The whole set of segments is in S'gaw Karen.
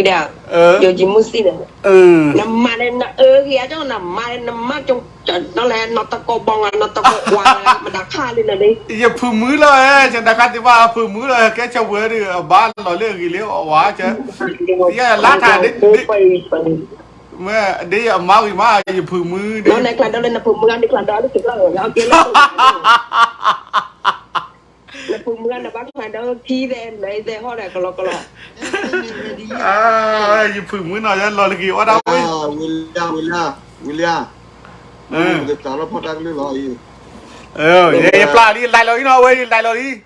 ယိၤကံမုၢ်စံၣ်န့ၣ်, နမၤန့ၣ် နအၢဂ့ၤအါကၠီ နမၤန့ၣ် နမၤကၠီ နီၢ်လဲၣ် နီၢ်တကိးဘီငါ နီၢ်တကိးကွၢ် မတၤခါလံနၤန့ၣ်, ယဖုမုၢ်လီၤ, ကနခါတဘၣ်ဖုမုၢ်လီၤ ကဲဆၢဝဲဒၣ် အဘၣ်လီၤလၢအဂ့ၤလၢအဝဲ, ယလါထါ ဒ်ယအမါဂ့ၤမး ယဖုမုၢ်န့ၣ် နဖုမုၢ်ဂၤနဘၣ်ချါဒီးခံသဲးလဲသဲဟီၣ်ဒီးကလီကလီ, ယဖုမုၢ်နီၤ ယလီၤလၢက့ၤအီၣ်ဒၣ်ဝဲ, ဝံၤလံ, ဝံၤလံ, ဝံၤလံ, ကသးလီၤဖီၣ်တၢ်ကလုၢ်လီၤအံၤ, ယပျၢ်လံ ယလဲၤလီၤလံနီၤ အဝဲ ယလဲၤလီၤ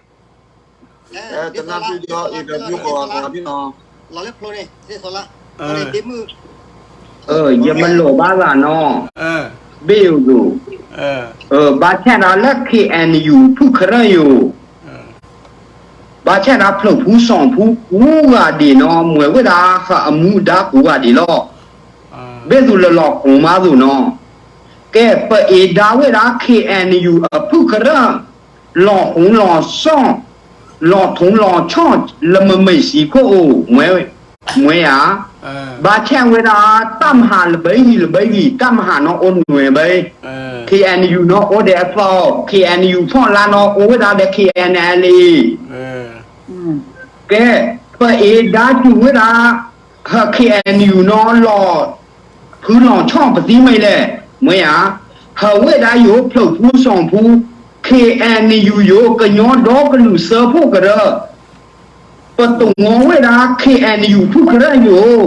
လံ, တနၢ်ပၢၢ်ဒီး interview ကိးဂၤကိးဂၤဒ်နီၤ, လီၤလၢဖျိန့ၣ် သ့စီလါ, ယမလိာ်ဘၣ်ဂၤနီၤ, ဘ့ၣ်ယိၤဒိၣ်, ဘၣ်ဆၣ်ဒီးလၢ K N U ဖုၣ်ကရၢၢ်ယိၤ, ဘၣ်ဆၣ်ဒီးဖျိးဖူစီၣ်ဖူ ကူဂၤဒံးနီၤ မွဲၤဝဲဒၣ်ဃာ်အမူဒါကူဂၤဒံးလီၤ, ဘ့ၣ်သူလၢလီၤဃိမးသူနီၤ, ကဲ ပအ့ၤဒါဝဲဒၣ် K N U အဖုၣ်ကရၢၢ် လီၤဃိလီၤစီၣ်, လီၤထူလီၤဆီၣ် လၢမ့မ့ၢ်စံးခိၣ်အိၣ်, မွဲဧါ, ဘၣ်ဆၣ်ဝဲဒၣ် တၢ်မဟါလၢဘဲဂံၤလၢဘဲဂံၤ တၢ်မဟါနီၣ်အိၣ်နွဲဘဲ, K N U နီၣ်အိၣ်ဒီးအသီ, K N U ဖီၣ်လါနီၣ်အိၣ်ဝဲဒၣ်ဒီး K N L A, ကဲ, ပအ့ၤဒါစူၤဝဲဒၣ် ဟၢ K N U နီၣ်လီၤ ဖုလီၤဆီၣ်ပသံမ့ၢ်လဲၣ်, မွဲဧါ, ဟၢဝဲဒၣ်ယိၤဖျိးဖူစီၣ်ဖူ, K N U ယိၤ ကညီဒီကလုာ်စၢဖှိၣ်ကရၢ, ပတငီဝဲဒၣ် K N U ဖုၣ်ကရၢၢ်ယိၤ,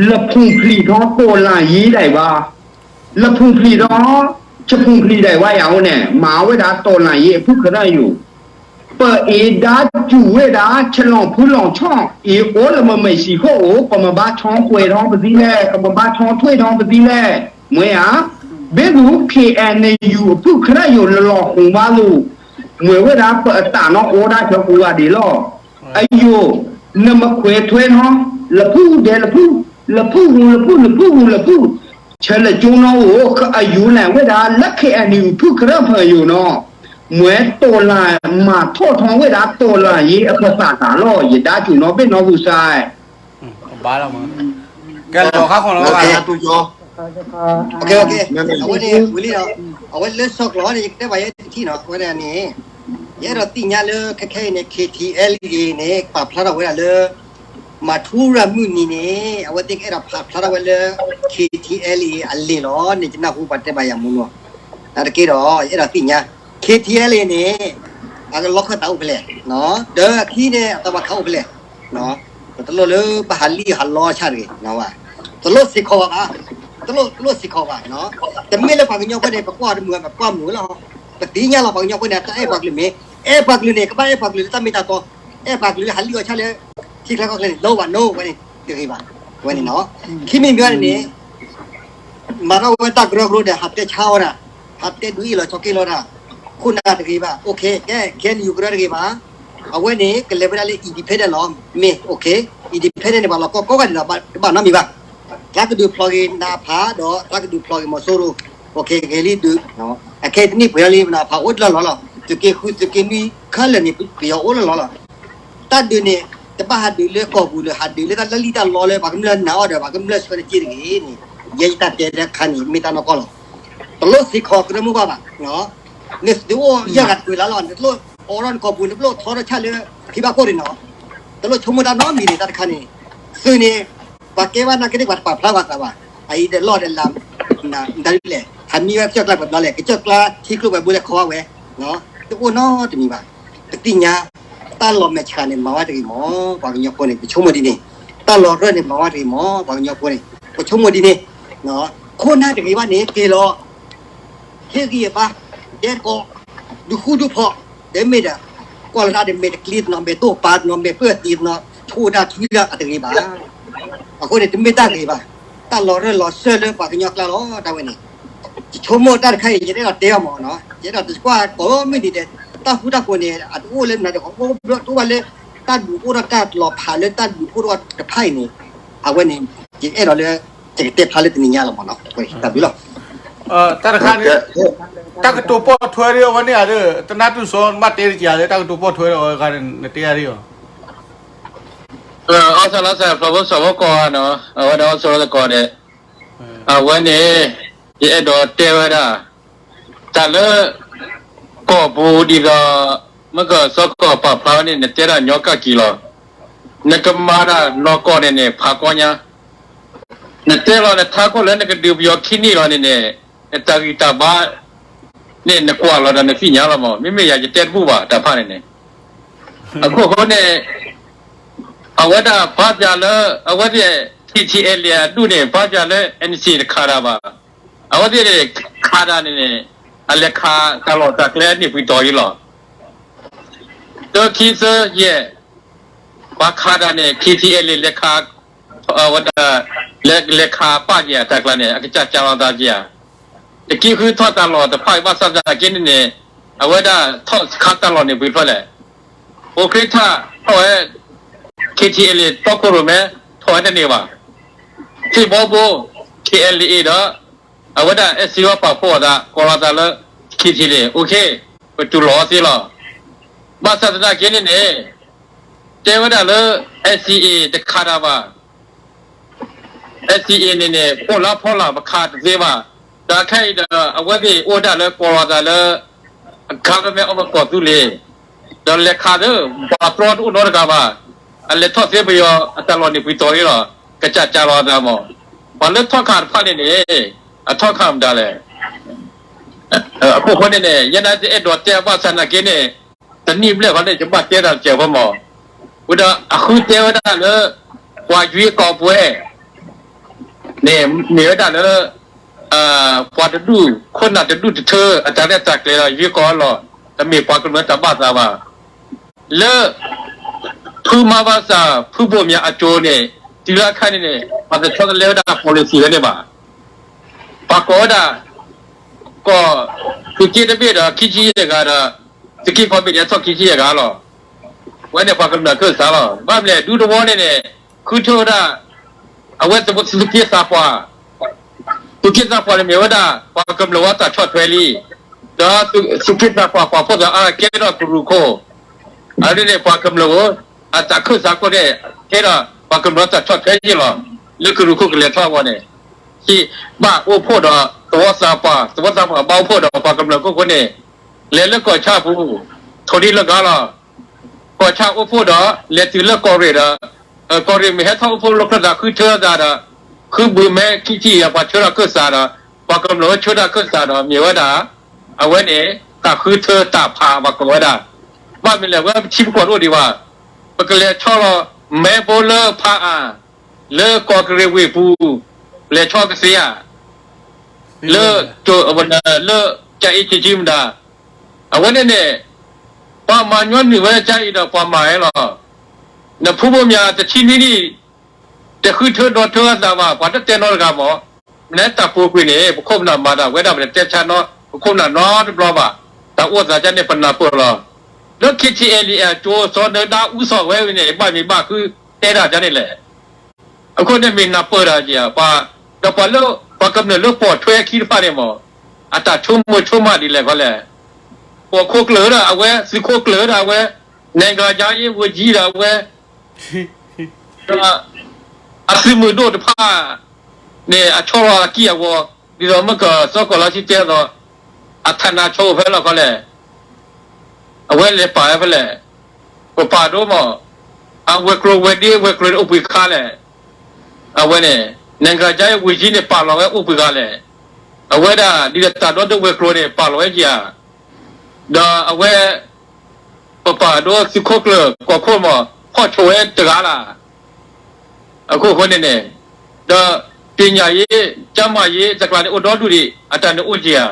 လၢဖူၣ်ဖျံးထီၣ်တိာ်လၢ်ယ့ဒၣ်အံၤဘၣ်, လၢဖူၣ်ဖျံးထီၣ်, ဆဖူၣ်ဖျံးဒၣ်အံၤဘၣ်ယၤအိၣ်န့ၣ် မၤဝဲဒၣ်တိာ်လၢ်ယ့အဖုၣ်ကရၢၢ်ယိၤ ပအ့ၤဒါစူၤဝဲဒၣ် ဆလီၢ်ဖုလီၢ်ဆီၣ် အ့ၤအိၣ်လၢမ့မ့ၢ်စံးခိၣ်အိၣ် ကမၤဘၣ်ဆီကွဲးထီၣ်ပသံလဲၣ် ကမၤဘၣ်ဆီထွဲထီၣ်ပသံလဲၣ်, မွဲဧါ, ဘ့ၣ်သူ K N U အဖုၣ်ကရၢၢ်ယိၤလၢလီၤဃိဘၣ်လိာ်, မွဲဝဲဒၣ်ပအတၢ်နီၣ်အိၣ်ဒၣ်ဆၢကိးဂၤဒဲးလီၤ. အယိၤ, နမၤခွဲးထွဲနီၤ, လၢဖုၣ်ဒဲးလၢဖုၣ်, လၢဖုၣ်ဂူၤလၢဖုၣ် လၢဖုၣ်ဂူၤလၢဖုၣ်, ဆၢလၢကၠိနီၣ်အိၣ် အယိၤလဲၣ်ဝဲဒၣ်လၢ K N U ဖုၣ်ကရၢၢ်ဖၢၣ်ယိၤနီၤ, မွဲတိာ်လၢ်မၤထီၣ်ထီၣ်ဝဲဒၣ်တိာ်လၢ်ယ့အကစၢ်တၢ်လီၤ ယဒါစူၤနီၤဘ့ၣ်နီၣ်ဂုၤစဲး ဘၣ်လီၤမး, ကဲလီၤခါခီလီၤ, အဝဲန့ၣ်ဝံၤလံဒီး, အဝဲလၢဆီကျိာ်န့ၣ် ယကတဲဘၣ်ယဲတထံၣ်နီၤ အဝဲဒၣ်န့ၣ်, ယအဲၣ်ဒိးသ့ၣ်ညါလၢခဲခဲအံၤန့ၣ် K T L A န့ၣ် ပာ်ဖျါထီၣ်ဝဲဒၣ်လၢ မၤထူရၤမုၢ်နံၤန့ၣ် အဝဲသ့ၣ်ကအဲၣ်ဒိးပာ်ဖျါထီၣ်ဝဲလၢ K T L A အလံာ်လီၤန့ၣ် ယနၢ်ဟူပှၤတဲဘၣ်ယၤမူနီၤ, တၢ်တက့ၢ်ဒီး ယအဲၣ်ဒိးသ့ၣ်ညါ K T L A န့ၣ် အကလီၢ်ခၢၣ်သးအိၣ်ဖဲလဲၣ်, ဒီးအခံန့ၣ် အတၢ်ဘၣ်ခးအိၣ်ဖဲလဲၣ် ပတလိၣ်လၢပဟးလံၣ်ဟးလီဆၣ်တဂ့ၤ, တလိၣ်စ့ၢ်ကီးဘၣ်, တလိၣ်စ့ၢ်ကီးဘၣ်, တမ့ၢ်လၢပှၤကညီဖိန့ၣ် ပကွၢ်တမုာ်ဘၣ် ပကွၢ်မုာ်လီၤ, ပသ့ၣ်ညါလီၤ ပှၤကညီဖိန့ၣ် တၢ်အဲၣ်ပှၤကလုာ်မ့ၢ်, အဲၣ်ပှၤကလုာ်န့ၣ် ကဘၣ်အဲၣ်ပှၤကလုာ်လၢတၢ်မ့ၢ်တၢ်တီ, အဲၣ်ပှၤကလုာ်လၢဟးလံၣ်အီၣ်ဆၣ်လၢ ထံချၢကီၢ်ချၢန့ၣ် no ဘၣ် no ဝဲန့ၣ် တဂ့ၤဘၣ်, ဝဲန့ၣ်နီၤ, ခံမံၤမံၤန့ၣ် မၤထီၣ်ဝဲတၢ်ကရၢကရိဒီး ဟးတဲဆါအီၣ်ဒၣ်, ဟးတဲဒုးအ့ၣ်လီၤကၠီက့ၤလီၤဒၣ်, ခိၣ်နၢ်တဂ့ၤဘၣ်, ခဲ ခဲအံၤ ယူၤကရၢတဂ့ၤဘၣ်, အဝဲန့ၣ် ကလဲၤဝဲဒၣ်လၢ independent လီၤ, မ့ၢ် independent န့ၣ် ဘၣ်လီၤကီကီၢ်ဂၤဒဲးလီၤ, တဘၣ်နီတမံၤဘၣ်, သးကဒုးဖျိးက့ၤနးဖးဒီး သးကဒုးဖျိးက့ၤမီၤစိရိၤ, ခဲက့ၤလံဒုး, အခဲတနံၣ်ပှဲၤလံနးဖးအိၣ်လီၤလီၤလီၤ, သုးက့ဃုသုးက့နွံ ခဲလၢာ်န့ၣ် ပယီၤအိၣ်လီၤလီၤလီၤ တၢ်ဒုးန့ၣ် တဘၣ်ဟးဒုးလၢကီၢ်ပူၤလၢ ဟးဒုးလၢတၢ်လၢလံၣ်တၢ်လီလၢ ပှၤကမျၢၢ်နာ်အီၤဒီး ပှၤကမျၢၢ်ဆှၢနက့တဂ့ၤန့ၣ်, ယဲယတၢ်တဲတခါန့ၣ် မ့ၢ်တၢ်နီၢ်ကီၢ်လီၤ. တလိၣ်စ့ၢ်ကီးကရၢမိၢ်ပှၢ်ဘၣ်, နသုအိၣ်ယဲၢ်ဂၤတကွံာ်လၢ်လီၤ နတလိၣ်အိးထီၣ်နကီၢ်ပူၤ နတလိၣ်ထီထီၣ်ဆၣ်လၢ ဖံဘၣ်ခိၣ်န့ၣ်နီၤ, တလိၣ်ဆိကမိၣ်တၢ်နီတမံၤန့ၣ် တၢ်တခါန့ၣ်, သုးန့ၣ် ပှၤကဲဘၣ်နာ်က့န့ၣ် ပှၤတပာ်ဖျါပှၤသးဘၣ်, အအံၤဒီးလီၢ်ဒီးလၤ မတၤဒ်လဲၣ်, ဟးမံဝဲကစၢၢ်ကျါပှၤဘျီလဲၣ်, ကစၢၢ်ကျါထံကျိပှၤဘိလဲၣ်ခီဝဲ, တအိၣ်နီတမံၤဘၣ်, ပသ့ၣ်ညါ, တၢ်လီၤမဲာ်ဆှးန့ၣ် မၤဝဲတဂ့ၤမး, ပှၤကညီဖိန့ၣ် ပဆိကမိၣ်ဒ်န့ၣ်, တၢ်လီၤရၢၢ်န့ၣ် မၤဝဲတဂ့ၤမး, ပှၤကညီဖိန့ၣ် ပဆိကမိၣ်ဒ်န့ၣ်, ခိၣ်နၢ်တဂ့ၤဘၣ်န့ၣ် က့ၤလီၤ ဟ့ၣ်ဂံၢ်အဘါ, ဒဲတကိး, ဒုးဃူဒုးဖိး, ဒ်မ့ၢ်ဒီး, ကွၢ်လၢတၢ်ဒ်မ့ၢ်တကျ့တနီၤ မ့ၢ်တိၢ်ပာ်တနီၤ မ့ၢ်ပၢၢ်သံတနီၤ ဆိၣ်တၢ်ထွံတၢ်အတဂ့ၤဘၣ်. အဃိန့ၣ် တမ့ၢ်တၢ်ဂ့ၤဘၣ်. တၢ်လီၤရၢၢ်လီၤစၢၢ်လၢပှၤကညီကျါလီၤ တၢ်ဝဲန့ၣ်. ယဆိကမိၣ်တၢ်တခါအံၤ ယတအဲၣ်ဒိးတဲအီၤမးနီၤ, ယအဲၣ်ဒိးတကွၢ်ကိးမုၢ်နံၤဒီး တၢ်ဃူတၢ်ဖိးန့ၣ် အတအိၣ်လၢနၤဒီး တအိၣ်ဘၣ်လၢ တၢ်ဒုးအိၣ်ထီၣ်တၢ်လီၤဖးလၢတၢ်ဒုးအိၣ်ထီၣ်တဖၣ်အံၤန့ၣ်, အဝဲန့ၣ် ယအဲၣ်ဒိးလၢ ယကတဲဖျါလၢတနံၤညါလီၤမးနီၤ. တၢ်ဘျုးလီၤ. တၢ်တခါန့ၣ် တၢ်ကတိၤပိာ်ထွဲဒီးအဝဲန့ၣ်ဧါ, တနၢ်တူၢ်စီ နဘၣ်တဲတက့ၢ်ဧါ, တၢ်ကတိၤပိာ်ထွဲဒီးအဝဲတခါန့ၣ် နတဲယၤဒ်အီၤ. အီၣ်ဆၣ်လီၤစဲး ဖျိးဖိစီၤဖိကီၢ်ဧါနီၤ, အဝဲဒၣ်အီၣ်ဆၣ်လီၤသကိးဒီး အဝဲန့ၣ် ယအဲၣ်ဒိးတဲဝဲဒၣ် တၢ်လၢ ကီၢ်ပူၤဒ်သိး မ့ၢ်ကစီၤကီၢ်ပာ်ဖျါဝဲန့ၣ် နတဲဒၣ်ညီကၣ်ကံၤလီၤ. နကမၤတၢ်နီၢ်ကီၢ်န့ၣ်န့ၣ် ဖးကီညါ နတဲလီၤနထါခိၣ်လၢနကဒုးပယီၤခံနံၣ်လီၤန့ၣ်န့ၣ် နတၢ်ဂံၢ်တၢ်ဘါ န့ၣ်နကွၢ်လီၤဒီးနသ့ၣ်ညါလီၤမး. မ့မ့ၢ်ယၤယတဲတဘူၣ်ဘၣ်တၢ်ဖးန့ၣ်န့ၣ် အခိၣ်ဃိန့ၣ် အဝဲဒၣ်ဖးပၠးလၢ အဝဲသ့ၣ် ထံထံအဲလ့ၣ်အဒူၣ်န့ၣ် ဖးပၠးလၢ NCA တခးတၢ်ဘၣ်. အဝဲသ့ၣ်န့ၣ် ခးတၢ်န့ၣ်န့ၣ် အလဲၤခးတၢ်လီၢ်တၢ်ကျဲန့ၣ်ပှံၤတီၤအံၤလီၤ. တၢခံသၢယဲၢ် ပှၤခးတၢ်န့ၣ် ထံထံအဲလ့ၣ် လဲၤခး ဝဲဒၣ် လဲၤခးပာ်က့ၤအတၢ်ကျါန့ၣ် အကစၢ်ကၢ်လီၤသးက့ၤဧါ. တက့ဃုထီၣ်တၢ်လီၢ်တဖၣ်ဘၣ်ဆၣ်သနာ်က့န့ၣ်န့ၣ် အဝဲဒၣ်ထီၣ်ခးတၢ်လီၢ်န့ၣ်ပှံၤဖျၢၣ်လဲၣ်. အိၣ်ခရံာ်ထၣ်ထီၣ်ဝဲ ထံထံအဲလ့ၣ် တီခိၣ်ရိၣ်မဲ ထီၣ်ဝဲတန့ၢ်ဘၣ်. သ့ၣ်ဘီဘိ KNLA ဒီး အဝဲဒၣ် အဲၣ်စံဝါပာ်ဖှိၣ်အသး ကိးလီၤသးလၢ ထံထံန့ၣ် အိၣ်ခ့ ပတူၢ်လိာ်အီၤသ့လီၤ. ဘၣ်ဆၣ်သနာ်က့န့ၣ်န့ၣ် တဲဝဲဒၣ်လၢ NCA တခးတၢ်ဘၣ်. NCA န့ၣ်န့ၣ် အိၣ်လါဖီလာ်ပခးတသ့ဘၣ်. ဒီးခဲအံၤဒီး အဝဲသ့ၣ်အိၣ်ဒၣ်လၢကိးလီၤသးလၢ government of ကီၢ်သူလ့ၤ ဒီးလဲၤခးသ့ ပှၤတြီတအိၣ်နီတဂၤဘၣ်. အလဲၤထီၣ်သ့ပယီၤအတၢ်လီၢ်န့ၣ်ပှံၤတီၤအံၤလီၤ. ကစၢ်ကၢ်လီၤသးမး. ပှၤလၢထီၣ်ခးတဖၣ်န့ၣ်န့ၣ် အထီၣ်ခးမတၤလဲၣ်. အခိၣ်ဃိန့ၣ်န့ၣ် ယဲဒၣ်တအဲၣ်ဒိးတဲဘၣ်ဆၣ်သနာ်က့န့ၣ် တနံၣ်ဘျဲၣ်ဃီန့ၣ် ယဘၣ်တဲတၢ်တစဲးဖိမး. ဝံၤဒီးအဃုတဲဝဲဒၣ်လၢ ပှၤယွ့ကီးပှဲၤ န့ၣ်မ့ၢ်ဝဲဒၣ်လၢ ပှၤတဒူၣ် ခိၣ်နၢ်တဒူၣ်တထၢ အတၢ်ရဲၣ်တၢ်ကျဲၤဒီးယွ့ကီးအလီၢ် တမ့ၢ်ပှၤကမျၢၢ်တၢ်ဘၣ်သးဘၣ်. လၢ ဖုမါဘၣ်ဆၣ် ဖုဘိၣ်မၠးအကၠိန့ၣ် တုၤလၢအခါန့ၣ်န့ၣ် ပှၤတဆီတလဲဝဲဒၣ် policy ဝဲန့ၣ်ဘၣ်. ပှၤကိးဝဲဒၣ် ကီၢ် သုးက့တဘ့ၣ်ဒီး ခံဆံယဲၢ်ဂၤဒီး သုးက့ကီၢ်ဘ့ၣ်န့ၣ် အထီၣ်ခံဆံယဲၢ်ဂၤလီၤ. ဝဲန့ၣ်ပှၤကမျၢၢ်ခၢၣ်စးလီၤ. ဘၣ်မနုၤလဲၣ် ဒူသဝီန့ၣ်န့ၣ် ဃုထၢဝဲဒၣ် အဝဲသုးက့သးပှၢ် သုးက့သးပှၢ်န့ၣ်မ့ၢ်ဝဲဒၣ် ပှၤကမျၢၢ်ဝဲတၢ်ဆီၣ်ထွဲလံ. ဒီးသုးက့သးပှၢ်ပှၤဖိသၣ်အါကဲထီၣ်ကရူၢ်ခိၣ်, အဒ်န့ၣ် ပှၤကမျၢၢ်ဧိၤ အတၢ်ခၢၣ်စးခိၣ်န့ၣ် ကဲထီၣ်ပှၤကမျၢၢ်တၢ်ဆီၣ်ထွဲယ့ၢ်လီၤ. လၢကရူၢ်ခိၣ်ကလဲၤထီၣ်အဂီၢ်န့ၣ် ဟံၣ်ဘၣ်အိၣ်ဖှိၣ်ဒီးသဝီသးပှၢ်, သဝီသးပှၢ်ဘၣ်အိၣ်ဖှိၣ်ဒီးပှၤကမျၢၢ်ခိၣ်ဃိန့ၣ် လဲၤလၢကီၢ်ဆၣ်ပူၤ ထိၣ်ဒံလၢဂၤလီၤ. ကီၢ်ဆၣ်အိၣ်ဖှိၣ်ဒီး လဲၤတုၤလၢကီၢ်ရ့ၣ်ဒီး ကီၢ်ရ့ၣ်မ့ၢ်ဟဲထီၣ်အိၣ်ဖှိၣ်လိာ်ခၢၣ်သးဃုထၢသးဒီး ဃုဘုးမဲခံထံၣ်အံၤပှၤဆၢထၢၣ်ခၢၣ်စးဒီး ပှၤကမျၢၢ်ဝဲဆၢထၢၣ်ခၢၣ်စးဒီး မ့ၢ်ဝဲဒၣ် အဝဲန့ၣ် တၢ်ဃုထၢတၢ်ဖးပှၤကိးဝဲဒၣ်. ဘၣ်မနုၤလဲၣ် ဝဲပထံပကီၢ်တအိၣ်ဒံးဘၣ်. ပကလဲၤဆီလီၤ မဲဖိလၢဖးအၣ် လၢကီၢ်ကရ့ၣ်ဝ့ၢ်ပူၤ လဲၤဆီကသ့ဧါ လၢ လၢ ကၠၤအ့ကၠံမတၤ အဝဲန့ၣ်န့ၣ် ပှၤမၤညီနုၢ်ဝဲကၠါအံၤဒီးပှၤမၤဝဲလီၤ. နဖုဘိၣ်မၠးတဆံနွံနံၣ် တဃုထၢဒီးထၢအသးဘၣ် ပှၤတတဲနီတဂၤမး. နတၢ်ပူၤကွံာ်န့ၣ် ပခိၣ်ပနၢ်မၤတၢ်ဝဲဒၣ် ပတတဲဆါနီ ပခိၣ်ပနၢ်နီတဘျီဘၣ်. တၢ်အိၣ်သးကန့ၣ် ပနၢ်ပၢၢ်လီၤ. လၢ ခ့ထံအဲလံ အကၠိစီၤနၢဒါအူစီၣ်ဝဲန့ၣ် ဘၣ်မ့ၢ်ဘၣ်ဃုတဲဒၣ်ကန့ၣ်လဲၣ်. အဃိန့ၣ်မ့ၢ်နၢ်ပၢၢ်တၢ်က့ၤ ဒီးပှၤလၢ ပှၤကမျၢၢ်လၢပိာ်ထွဲခံတဖၣ်န့ၣ်မး အတၢ်ဆိကမိၣ်ဆိကမးဒ်လဲၣ်ခီလဲၣ်. ပိာ်ခိၣ်ကျၢၢ်ဒၣ်အဝဲ သုးခိၣ်ကျၢၢ်ဒၣ်အဝဲ နဲၣ်ကၤယါယ့ဝ့ၤကံဒၣ်အဝဲ ဒီး အသုးမုၢ်ဒိၣ်တဖၣ် န့ၣ် အဆီလီၤအကံၢ်အဂီၤ ဒ်သိးမ့ၢ်ကစီၤကီၢ်လါထီတဲသိး အထးနါဆိဖဲလီၤခီလဲၣ်. အဝဲလဲၤပာ်ဝဲဖဲလဲၣ်. ပပာ်ဒိမး အဝဲၤကျိၤဝဲၤဒ့ဝဲၤကျိၤန့ၣ်အိၣ်ပှဲၤခါလဲၣ်. အဝဲန့ၣ် နဲၣ်ကၤယါယ့ဝ့ၤကံန့ၣ် ပာ်လီၤဝဲအိၣ်ပှဲၤဂၤလဲၣ်. အဝဲဒၣ်ဒ်သိးတၢ်ဒီဒိဝဲၤကျိၤန့ၣ် ပာ်လီၤဝဲက့ၤဧါ. ဒီးအဝဲ ပပာ်ဒိသုးခိၣ်ကျၢၢ်ကီၢ်ခိၣ်မး ဖီၣ်ဆိးဝဲတဂၤလၢ်. အခိၣ်ဃိန့ၣ်န့ၣ် ဒီး ပညာရေး ကျန်းမာရေး တကျါန့ၣ်အိၣ်ဒီဒူၣ်ဒံး အတၢ်န့ၣ်အိၣ်က့ၤဧါ.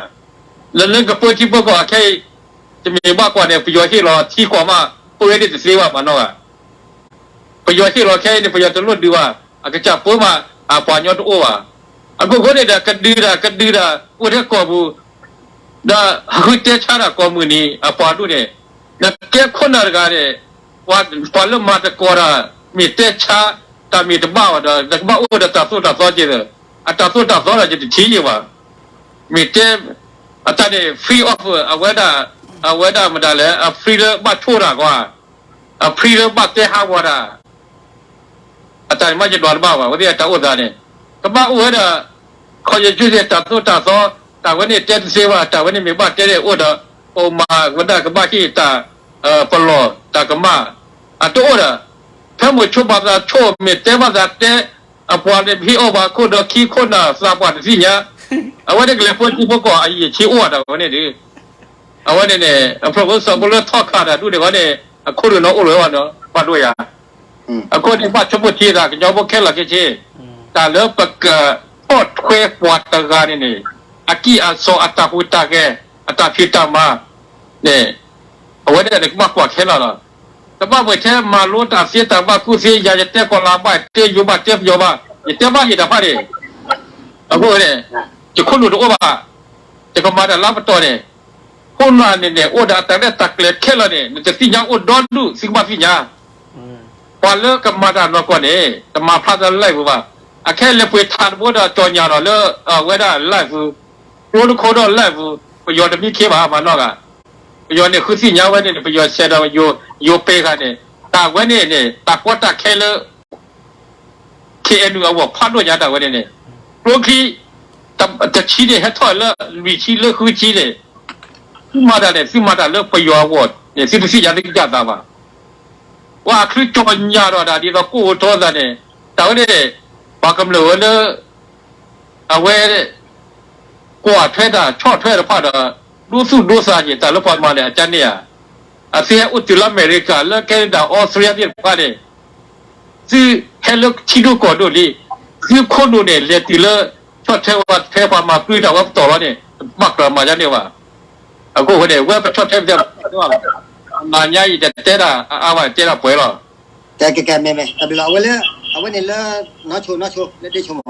လၢလၢကပၢထံပၢကီၢ်အခဲအံၤ တမ့ၢ်ဘၣ်ကွၢ်န့ၣ် ပယီၤဟ့ၣ်လီၤထံကီၢ်မး ပဝဲဒၣ်တသ့ဘၣ်မးနီၢ်ဂၤ ပယီၤဟ့ၣ်လီၤခဲအံၤန့ၣ် ပယီၤတလိၣ်ဒုးဘၣ် အကစၢ်ပၢမး အပှၤညီတအိၣ်ဘၣ်. အခိၣ်ဃိန့ၣ်ဒီး ကဒုးတၢ် ကဒုးတၢ် အိၣ်ထဲကီၢ်ပူၤ ဒီးဟးဃုတဲဆါတၢ်ကိးမုၢ်နံၤ အပှၤဒူၣ်န့ၣ် နကဲခိၣ်နၢ်တဂၤန့ၣ် ပှၤလၢမၤသကိးတၢ် မ့ၢ်တဲဆါ တၢ်မ့ၢ်တဘၣ်ဘၣ်ဒီး နကဘၣ်အိၣ်ဒီးတၢ်သိၣ်တၢ်သီက့ၤဒီး အတၢ်သိၣ်တၢ်သီဒီးယတထံၣ်ယံၤဘၣ်. မ့ၢ်တဲ အတၢ်န့ၣ် free of အဝဲဒၣ် အဝဲဒၣ်မတၤလဲၣ် အ free လၢဘၣ်ဆိၣ်တၢ်ကွၢ် အ free လၢဘၣ်တဲဟးဂီၤတၢ် အတၢ်န့ၣ်မ့ၢ်ယဒွးတဘၣ်ဘၣ် အဝဲသ့ၣ်အတၢ်အိၣ်သးန့ၣ် ကဘၣ်အိၣ်ဝဲဒၣ် ခီယကၠူၣ်သ့ၣ်တၢ်သိၣ်တၢ်သီ တၢ်ဝဲန့ၣ်တဲတသ့ဘၣ် တၢ်ဝဲန့ၣ်မ့ၢ်ဘၣ်တဲန့ၣ်အိၣ်ဒီး ပအိၣ်မၤဝဲဒၣ်ကဘၣ်ဟ့ၣ်တၢ် ပလီၢ်တၢ်ကမၣ် အတအိၣ်ဒီး ဖဲမိၤဆိဘၣ်သးဆိၣ်မ့ၢ်တဲဘၣ်သးတဲ အပှၤန့ၣ်ဟ့ၣ်အီၣ်ပှၤခိၣ်ဒီးခံခိၣ်နၢ်သးပှၢ်တသ့ၣ်ညါ အဝဲန့ၣ်ကလဲၤဖိထံဖိကီၢ်အယံာ်ဆံးအိၣ်တၢ်ဝဲန့ၣ်ဒီး အဝဲန့ၣ်န့ၣ် အဖျၢၣ်ဖိစီၤဖိလၢထီၣ်ခးတၢ်ဒူၣ်န့ၣ်ဝဲန့ၣ် အခိၣ်ဒူၣ်နီၤအိၣ်လီၤဝဲနီၤ ဘၣ်ဒိယၤ အဃိန့ၣ်ဘၣ်ဆိကမိၣ်ထံသးကညီဖိခဲလၢာ်ခဲဆ့ တၢ်လၢပကဆီၣ်ထွဲပှၤတဂၤန့ၣ်န့ၣ် အကံၢ်အစီအတၢ်ဟူးတၢ်ဂဲၤ အတၢ်ဖံးတၢ်မၤန့ၣ် အဝဲန့ၣ်န့ၣ်ကဘၣ်ကွၢ်ခဲလၢာ်လီၤ. တဘၣ်မ့ၢ်ထဲမၤလိတၢ်သ့တၢ်ဘၣ်ကူၣ်သ့ ယၤယတဲကီၢ်လၤဘၣ် တဲယိၤဘၣ် တဲပယီၤဘၣ် ယတဲဘၣ်ဟ့ၣ်တၢ်ဖးန့ၣ် အဃိန့ၣ် ယခိၣ်နူာ်တအိၣ်ဘၣ် ယကမၤတၢ်လၢပတီၢ်န့ၣ် ခိၣ်နၢ်န့ၣ်န့ၣ် အိၣ်ဒီးအတၢ်ရဲၣ်တၢ်ကျဲၤခဲလၢာ်န့ၣ် နတသ့ၣ်ညါအိၣ်ဒီဒူၣ် သုကဘၣ်သ့ၣ်ညါ ပှၤလၢကမၤတၢ်နီၢ်ကီၢ်န့ၣ် တမၤဖျါတၢ်လၢ live ဘၣ်. အခဲလၢာ်ပှ့ၤထးတဘိဒီးကၠီၣ်ညၣ်ဒီးလၢ အဝဲဒၣ် live ကျိတခိၣ်ဒီး live ပယီၤတမံခ့ဘၣ် မၤနီၢ်ဂၤ ပယီၤန့ၣ်ဃုသ့ၣ်ညါဝဲန့ၣ် ပယီၤဆဲးဒီးယိၤပ့ၤဂၤန့ၣ် တၢ်ဝဲန့ၣ်န့ၣ် တၢ်ကီတၢ်ခဲလၢ ခ့ၣ်အဲၣ်ယူၣ် အဂီၢ်ဖးဒိၣ်ညါတၢ်ဝဲန့ၣ်န့ၣ် ကျိချံ တဆံန့ၣ် ဟဲထီၣ်လၢလွံၢ်ဆံလၢဃုဆံန့ၣ် သုမၤတၢ်န့ၣ် သုမၤတၢ်လၢပယီၤအဂီၢ်န့ၣ် သုတသ့ၣ်ညါသုကစၢ်သးဘၣ်. ပှၤအချံကၠီၣ်ညၣ်ဒီးတၢ်ဒ်သိးကအိၣ်ထီသးန့ၣ် တၢ်ဝဲန့ၣ်န့ၣ် ပှၤကမျၢၢ်ဝဲလၢ အဝဲ ကွၢ်ထွဲတၢ်ဆီၣ်ထွဲတဖၣ်ဒီး ဒိသူၣ်ဒိသးက့ၤ တၢ်လၢပှၤမၤန့ၣ် အကါန့ၢ်ဧါ. အသုဟဲအိၣ်တုၤလၢအမဲရကၤ လၢ Canada Australia သ့ၣ်တဖၣ်န့ၣ် သုဟဲလၢထံဒိၣ်ကီၢ်ဒိၣ်လံ, သုခိၣ်နူာ်န့ၣ် လဲၤတုၤလၢ ဆီၣ်ထွဲပှၤထဲပှၤမၤပျုၢ်တၢ်ဝဲပတီၢ်လီၤန့ၣ် ဘၣ်ကြၢးမၤယါန့ၢ်ဘၣ်. အဃိန့ၣ် ဝဲပဆီၣ်ထွဲပသ့ၣ် မၤညါအံၤတတဲတၢ်အါဘၣ် တဲတၢ်ပှဲၤလီၤ. ကဲ ကဲ ကဲ မ့ၢ် မ့ၢ် တၢ်ဘျုးလီၤ အဝဲလၢ အဝဲန့ၣ်လၢ နီၢ်ဆိ နီၢ်ဆိ လၢဒ့ဆိမး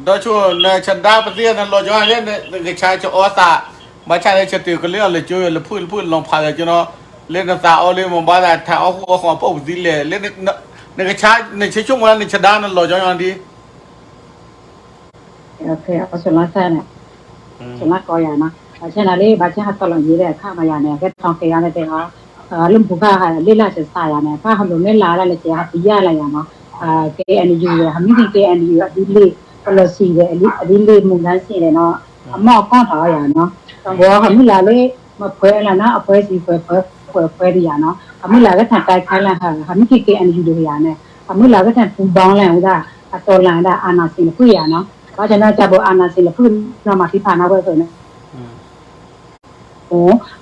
ဒီးဆိ နဆဒါပသ့ၣ်နလီၤကီလၢ နကဆါကအီသး, ဘၣ်ဆၣ်လၢဆတုၤကလၢအီၤလၢကၠိ လၢဖုၣ်လၢဖုၣ်လီၤဖးလၢကၠိနီၤ, လၢနသးအီလၢမ့ၢ်ဘၣ်သးထးအီၣ်ဃိအီဃိအဖီၣ်ပသံလဲၣ်, လၢနကဆါ နဆဆိကမိၣ်လၢနဆဒါနလီၤကီညီဒ် အဆိလါစၢ်န့ၣ် ဆိလါကီယၤနီၤ, ဘၣ်ဆၣ်နၤလံ ဘၣ်ဆၣ်ဟးတီလီၤယံၤဒီး အခါမၤယၤန့ၣ် အကဲထီၣ်က့ၤယၤန့ၣ်တဲအီၤ, လၢမူဃၣ်လ့ၣ်လၢ်စစၢ်ယၤန့ၣ် အခါဟးလိာ်မ့ၢ်လၢ်လၢ်လၢကဟးပယၢ်လၢ်ယၤနီၤ, KNU ဒီး ဟမ့ၢ်က့ၤ KNU အဒုးလ့ၣ် ပလီၢ်စံၣ်ဒီး အဒုးလ့ၣ်မူဒါစံၣ်ဒီးနီၤ, အမီၢ်အကီၢ်ထီၣ်ယၤနီၤ, တဘျီဟမ့ၢ်လၢ်လၢ မၤပှဲၤလၢ်နီၤ အပှဲၤစံၣ်ပှဲၤပှဲၤပှဲၤပှဲၤဒ်ယၤနီၤ, ဟမ့ၢ်လၢ်ကထၢၣ်တၢ်ခဲလၢာ်ဟး ဟမ့ၢ်က့ၤ KNU ဒိၣ်ယၤန့ၣ် ဟမ့ၢ်လၢ်ကထၢၣ်ထူဘီလဲၣ်ဝဲဒၣ် အတီၢ်လၢ်ဝဲဒၣ် အာဏာရှင် လၢဖုၣ်ယၤနီၤ, ဘၣ်ဆၣ်န့ၣ် တၢ်ဘိအာဏာရှင် လၢဖုၣ်နီၤ မၤသံဖးနီၤဝဲအသိးန့ၣ်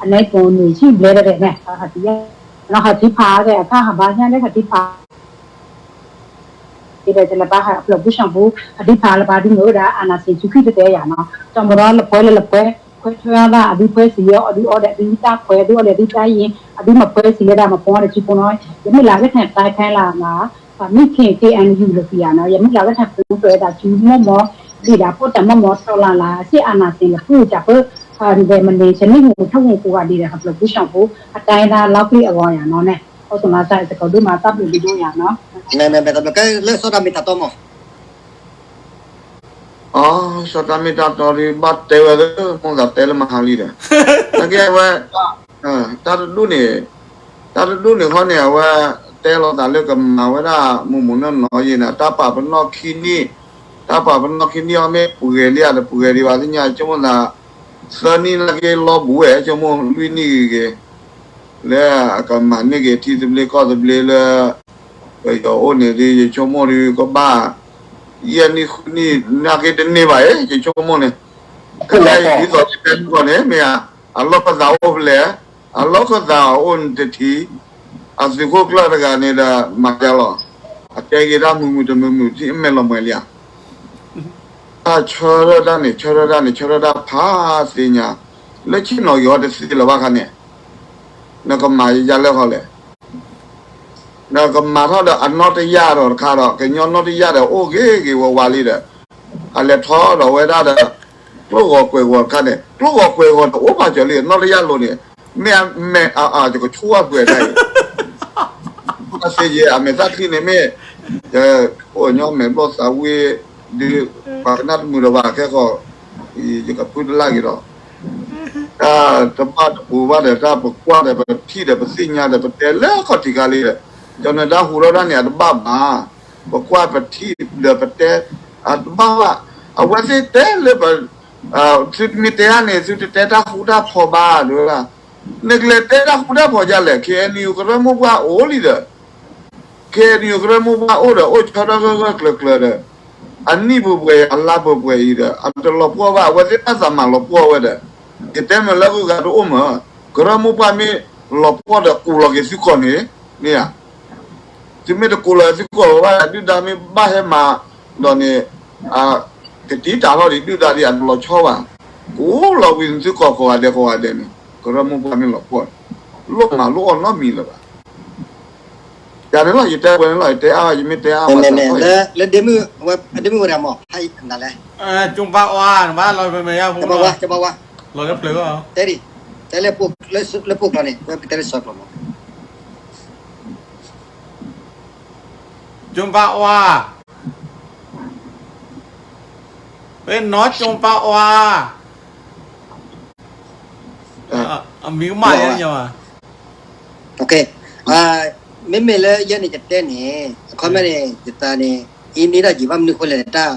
အန့ၣ်ကိးနွံဆံဘျဲၣ်ဒီးန့ၣ် ဟးသံဖးသ့ၣ် အခါဟးဘါညါလၢဟးသံဖး ဒီးတလၢဘၣ်ဟးဖျၢၣ်ဘူၣ်ဆၣ်ဘူၣ် ဟးသံဖးလၢဘၣ်ဒ်မ့ၢ်ဝဲဒၣ် အာဏာရှင် စုခီၣ်တဲတဲယၤနီၤ, တၢ်မ့ၢ်ဒီးလၢပှဲၤလၢလၢပှဲၤ ခွဲးထွဲအသး အဒုးပှဲၤစံၣ်ယီၤ အဒုးအီဒီးဒုးတၢ်ခွဲး ဒုးအီဒီးဒုးတၢ်ယံၤ အဒုးမၤပှဲၤစံၣ်လၢဒၣ်မၤပှဲၤဒီးစုဖိနီၤ, ယမ့ၢ်လၢကထၢၣ်တၢ်ခဲလၢာ်လၢ ပမ့ၢ်က့ၤ KNU လၢဖုၣ်ယၤနီၤ, ယမ့ၢ်လၢကထၢၣ်ပူၤဖျဲးဒၣ်စုမိၢ်မီၢ် ဒ်ဒၣ်ဖိတၢ်မိၢ်မီၢ်ထီၣ်လၢ်လၢ် စ့အာဏာရှင် လၢဖုၣ်တၢ်ပၢ ဒီးမနုၤ ဆန့ၢ်ဟူးထီၣ်ဟူးကိးဂၤဒဲးဒီး ဟးဖျၢၣ်ဘူၣ်ဆၣ်ဘူၣ် အတၢ်အဲၣ်တၢ်လီၤပျံၤအဂီၢ်ယၤနီၤန့ၣ် အိၣ်ဆိလါစၢ် စကီးဒိၣ်မး တၢ်ဘျုးဒိၣ်ယၤနီၤ, မ့ၢ်မ့ၢ်မ့ၢ် တၢ်ဘျုးကဲလၢစီၤတၢ်မ့ၢ်တၢ်တီမး အ စီၤတၢ်မ့ၢ်တၢ်တီဒီး ဘၣ်တဲဝဲလၢ မိၢ်သးတဲလၢမဟါလံဒီး နကဲဝဲ တၢ်တဒူၣ်န့ၣ် တၢ်တဒူၣ်န့ၣ်ခီန့ၣ် အဝဲတဲလီၤသးလၢကမၤဝဲဒၣ် မုၢ်မုၢ်နီၢ်နီၢ်ယဲန့ၣ် တၢ်ပာ်ပနီၣ်ခံနံၣ် တၢ်ပာ်ပနီၣ်ခံနံၣ်အီၤမ့ၢ်ပှဲၤလံဧါ တပှဲၤဒံးဘၣ်သ့ၣ်ညါ ဆိကမိၣ်သး သၢနံၣ်နာ်က့လီၤဘူးဝဲ ဆိကမိၣ်လွံၢ်နံၣ်ဂ့ၤဂ့ၤ လၢအကမၤန့ၢ်က့ၤထံသဘျ့ကီၢ်သဘျ့လၢ ပယီၤအိၣ်န့ၣ်ဒီး ယဆိကမိၣ်ဒီးကဘၣ် ယဲၢ်နံၣ်ဃုနံၣ်နာ်က့တန့ၢ်ဘၣ်အံၤ ယဆိကမိၣ်န့ၣ် ကဲဒ်သိးယတဲန့ၣ်မ့ၢ်ဧါ အလီၢ်ခၢၣ်သးအိၣ်ဖဲလဲၣ် အလီၢ်ခၢၣ်သးအိၣ်န့ၣ်တထံၣ် အသုးခိၣ်ကျၢၢ်တဂၤန့ၣ်ဒီး မၤယါလီၤ အတဲက့ၤတၢ်မုာ်မုာ်တမုာ်မုာ်ထံၣ်အမဲာ်လီၤမှဲၤလံဧါ တၢ်ဆၢထၢၣ်တၢ်န့ၣ် ဆၢထၢၣ်တၢ်န့ၣ် ဆၢထၢၣ်တၢ်ဖးသ့ၣ်ညါ လၢဆ့ၣ်နီၤက့ၤအီၤတသ့လၢၤဘၣ်ခါန့ၣ် နကမၤယါလၢခီလဲၣ် နကမၤထီၣ်ဒီးအနီၢ်တယၢ်ဒီးတခါဒီး ကညီနီၢ်တယၢ်ဒီးအိၣ်ဂ့ၤဂ့ၤဝါဝါလံဒီး အလဲၤထီၣ်ဒီးဝဲဒၣ်ဒီး ကျိဂီၤကွဲးဂီၤတခါန့ၣ် ကျိဂီၤကွဲးဂီၤတအိၣ်ဘၣ်ကၠီၤလံ နီၢ်တယၢ်လိၤန့ၣ် မ့ၢ်အမဲာ်အါအါ ယကဆိၣ်အီၣ်ကွဲးတၢ်အံၤ အသ့ယဲ အမဲာ်သၣ်ချံန့ၣ်မ့ၢ် ယအိၣ်ညီမဲာ်ဘျီၣ်သးဝံၣ် ဒုး ပှၤကနၣ်တမုာ်ဒီးဘၣ်ခဲဃီ ယကဖုတလၢ်က့ၤဒီး တၢ်တဘၣ်တပူၤဘၣ်ဒီး တၢ်ပကွၢ်ဒီးပထံၣ်ဒီးပသ့ၣ်ညါဒီးပတဲလၢခီၣ်ထံးခါလံဒီး ကၠီၤနၢၤဒါဟူးထီၣ်တၢ်န့ၣ် အတဘၣ်ဘၣ် ပကွၢ်ပထံၣ်ဒီးပတဲ, တဘၣ်ဘၣ်, အဝဲသ့ၣ်တဲလၢပ, သုတမ့ၢ်တဲဒၣ်န့ၣ် သုတတဲတၢ်ဃူတၢ်ဖိးဘၣ်ဒၣ်, နကလဲၤတဲတၢ်ဃူတၢ်ဖိးဒ်လဲၣ်, ခ့ၣ်အဲၣ်ယူၣ်ကရၢမိၢ်ပှၢ်အိၣ်လံဒီး ခ့ၣ်အဲၣ်ယူၣ်ကရၢမိၢ်ပှၢ်အိၣ်ဒီး အိၣ်ဆၢထၢၣ်ဂၢၢ်ဂၢၢ်ကျၢၤကျၢၤဒီး အနံၣ်ပှဲၤပှဲၤအံၤ အလါပှဲၤပှဲၤအံၤဒီး အတလီၤပှီၢ်ဘၣ်, အဝဲသ့ၣ်တၢ်သးမၤလီၤပှီၢ်ဝဲဒီး ယတဲမ့ၢ်လၢအဂုၤအဂၤတအိၣ်မး, ကရၢမိၢ်ပှၢ်မ့ၢ်လီၤပှီၢ်ဒီး ကူးလီၤက့ၤသုကီၢ်န့ၣ်, မ့ၢ်ဧါ, သုမ့ၢ်တကူးလီၤသုကီၢ်ဘၣ် ဒုၣ်ဒါမ့ၢ်ဘၣ်ဟဲမၤဒီးန့ၣ်, ကတံာ်တာ်ထီၣ်ဒံး ဒုၣ်ဒါဒံး အတလီၤဆီဘၣ်, ကူးလီၤဝံၤသုကီၢ်ကိးဂၤဒဲးကိးဂၤဒဲးန့ၣ် ကရၢမိၢ်ပှၢ်မ့ၢ်လီၤပှီၢ်, လိၣ်မၤလိၣ်အီၣ်နီတမံၤလၢၤဘၣ်. ယၤန့ၣ်လီၤ ယတဲဝဲန့ၣ်လီၤ ယတဲအါ ယမ့ၢ်တဲအါဘၣ် လၢဒ့မုၣ်ဝဲ ဒ့မုၣ်ဝဲဒၣ်မး ဟဲနၤလဲၣ်, ကၠိပၢ်အီ, နဘၣ်လီၤမ့ၢ်မ့ၢ်ယါ, ကၠိပၢ်ဝါ, ကၠိပၢ်ဝါ, လီၤလၢဖျၢၣ်အီ, တဲဒံး, တဲလၢပှိၢ်ကျိာ်န့ၣ် ပတဲလၢစီၤကျိာ်မး, ကၠိပၢ်အီ, ဝဲနီၢ်ကၠိပၢ်အီ, အမံၤကမၣ်ယါ, မ့မ့ၢ်လၢယဲန့ၣ် ယတဲန့ၣ် အခီပညီန့ၣ် ယသးန့ၣ် အ့န့ၢ်ဒၣ်ယံာ်ဘၣ်မနုၤအဃိလဲၣ်တၢ်,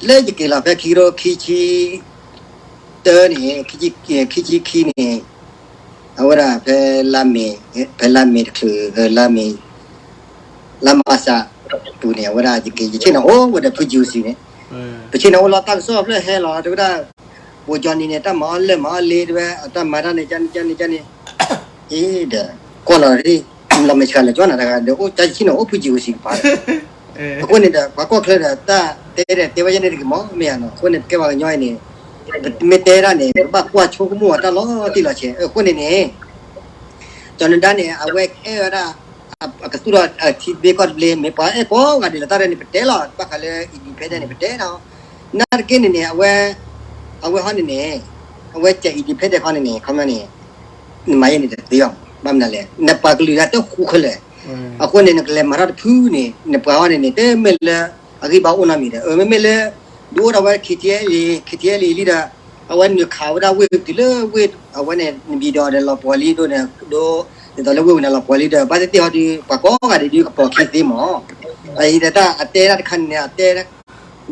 လၢယက့ၤလီၤဖဲခံကထိခံဆံတၢန့ၣ် ခံဆံခံန့ၣ် အဝဲဒၣ်ဖဲလါမ့ၤ, ဖဲလါမ့ၤတချုး လါမ့ၤ လါမၢ်ၡးပူၤန့ၣ် အဝဲဒၣ်ယက့ၤ ယဆ့ၣ်နီၤအိၣ်ဝဲဒီးဖုယိၤစံန့ၣ်, ပဆ့ၣ်နီၤအိၣ်လီၤတၢ်ကစီၣ်ဖျၢၣ်ဟဲလီၤ တဲဝဲဒၣ် ဘိၣ်ကၠီနံၤန့ၣ် တၢ်မၤအီၣ်လၢမၤအီၣ်လ့ တဲဝဲ အတၢ်မၤတၢ်န့ၣ် ကန့ၣ် ကန့ၣ် ကန့ၣ်, အ့ဒီး ကွၢ်လီၤ လီၤမဲာ်ဆှးလၢာ်ကၠီနၤတဂၤဒီး အိၣ်တၢ်ယဆ့ၣ်နီၤအိၣ်ဖုယိၤစံကပၤဒီး အဃိန့ၣ်ဒီး ပှၤကီၢ်ချၢဒီး တၢ်တဲဒီးတဲဝဲယဲန့ၣ်တဂ့ၤမး မ့ၢ်ဧါနီၤ, အဃိန့ၣ် ပကဲပှၤကညီအံၤန့ၣ် ပမ့ၢ်တဲဒၣ်န့ၣ် ပဘၣ်ကွၢ်ဆိကမိၣ်အတၢ်လီၤတံၢ်လီၤဆဲး, အဃိန့ၣ်န့ၣ် ကၠီနဒါန့ၣ် အဝဲအဲၣ်ဝဲဒၣ် အကသူၣ်ထီၣ်ထံတဘ့ၣ်ကီၢ်တဘ့ၣ် မ့ၢ်ပှၤအဲၣ်ကိးဂၤဒဲးလီၤ တၢ်ရဲၣ်န့ၣ် ပတဲလီၤ ဘၣ်ဃးလၢ independent န့ၣ် ပတဲလီၤ, နာ်သက့န့ၣ်န့ၣ် အဝဲ အဝဲဟီန့ၣ်န့ၣ် အဝဲစဲး independent ခီန့ၣ်န့ၣ် ခီပညီန့ၣ် နမၤယဲန့ၣ်တသ့ဘၣ်, ဘၣ်မနုၤလဲၣ် နပှၤကလုာ်ဂၤတဃူခဲလၢာ်, အဃိန့ၣ် နကလဲၤမၤထီၣ်တဖုန့ၣ် နပှၤဟီန့ၣ်န့ၣ် တမ့ၢ်လၢ အဂံၢ်ဘါအိၣ်နီတမံၤဒီး မ့မ့ၢ်လၢ ဒုးအိၣ်ထီၣ်ဝဲ KTLA, KTLA လံဒီး အဝဲနုာ်ခးဝဲဒၣ်ဝ့ၢ်တုၤလၢဝ့ၢ် အဝဲန့ၣ် နဘံၣ်ဒီးဒီးလီၤပှီၢ်လံဒိၣ်န့ၣ် ဒိၣ် ဒ်သိးလၢဝ့ၢ်ဝဲန့ၣ်လီၤပှီၢ်လံဒီး ဘၣ်သ့ၣ်သ့ၣ်ဟီဒုး ပှၤကိးဂၤဒဲးဒုးကပိာ်ခံသ့မး, အအံၤဒီးတၢ်အတဲဒၣ်တခါန့ၣ်န့ၣ် အတဲ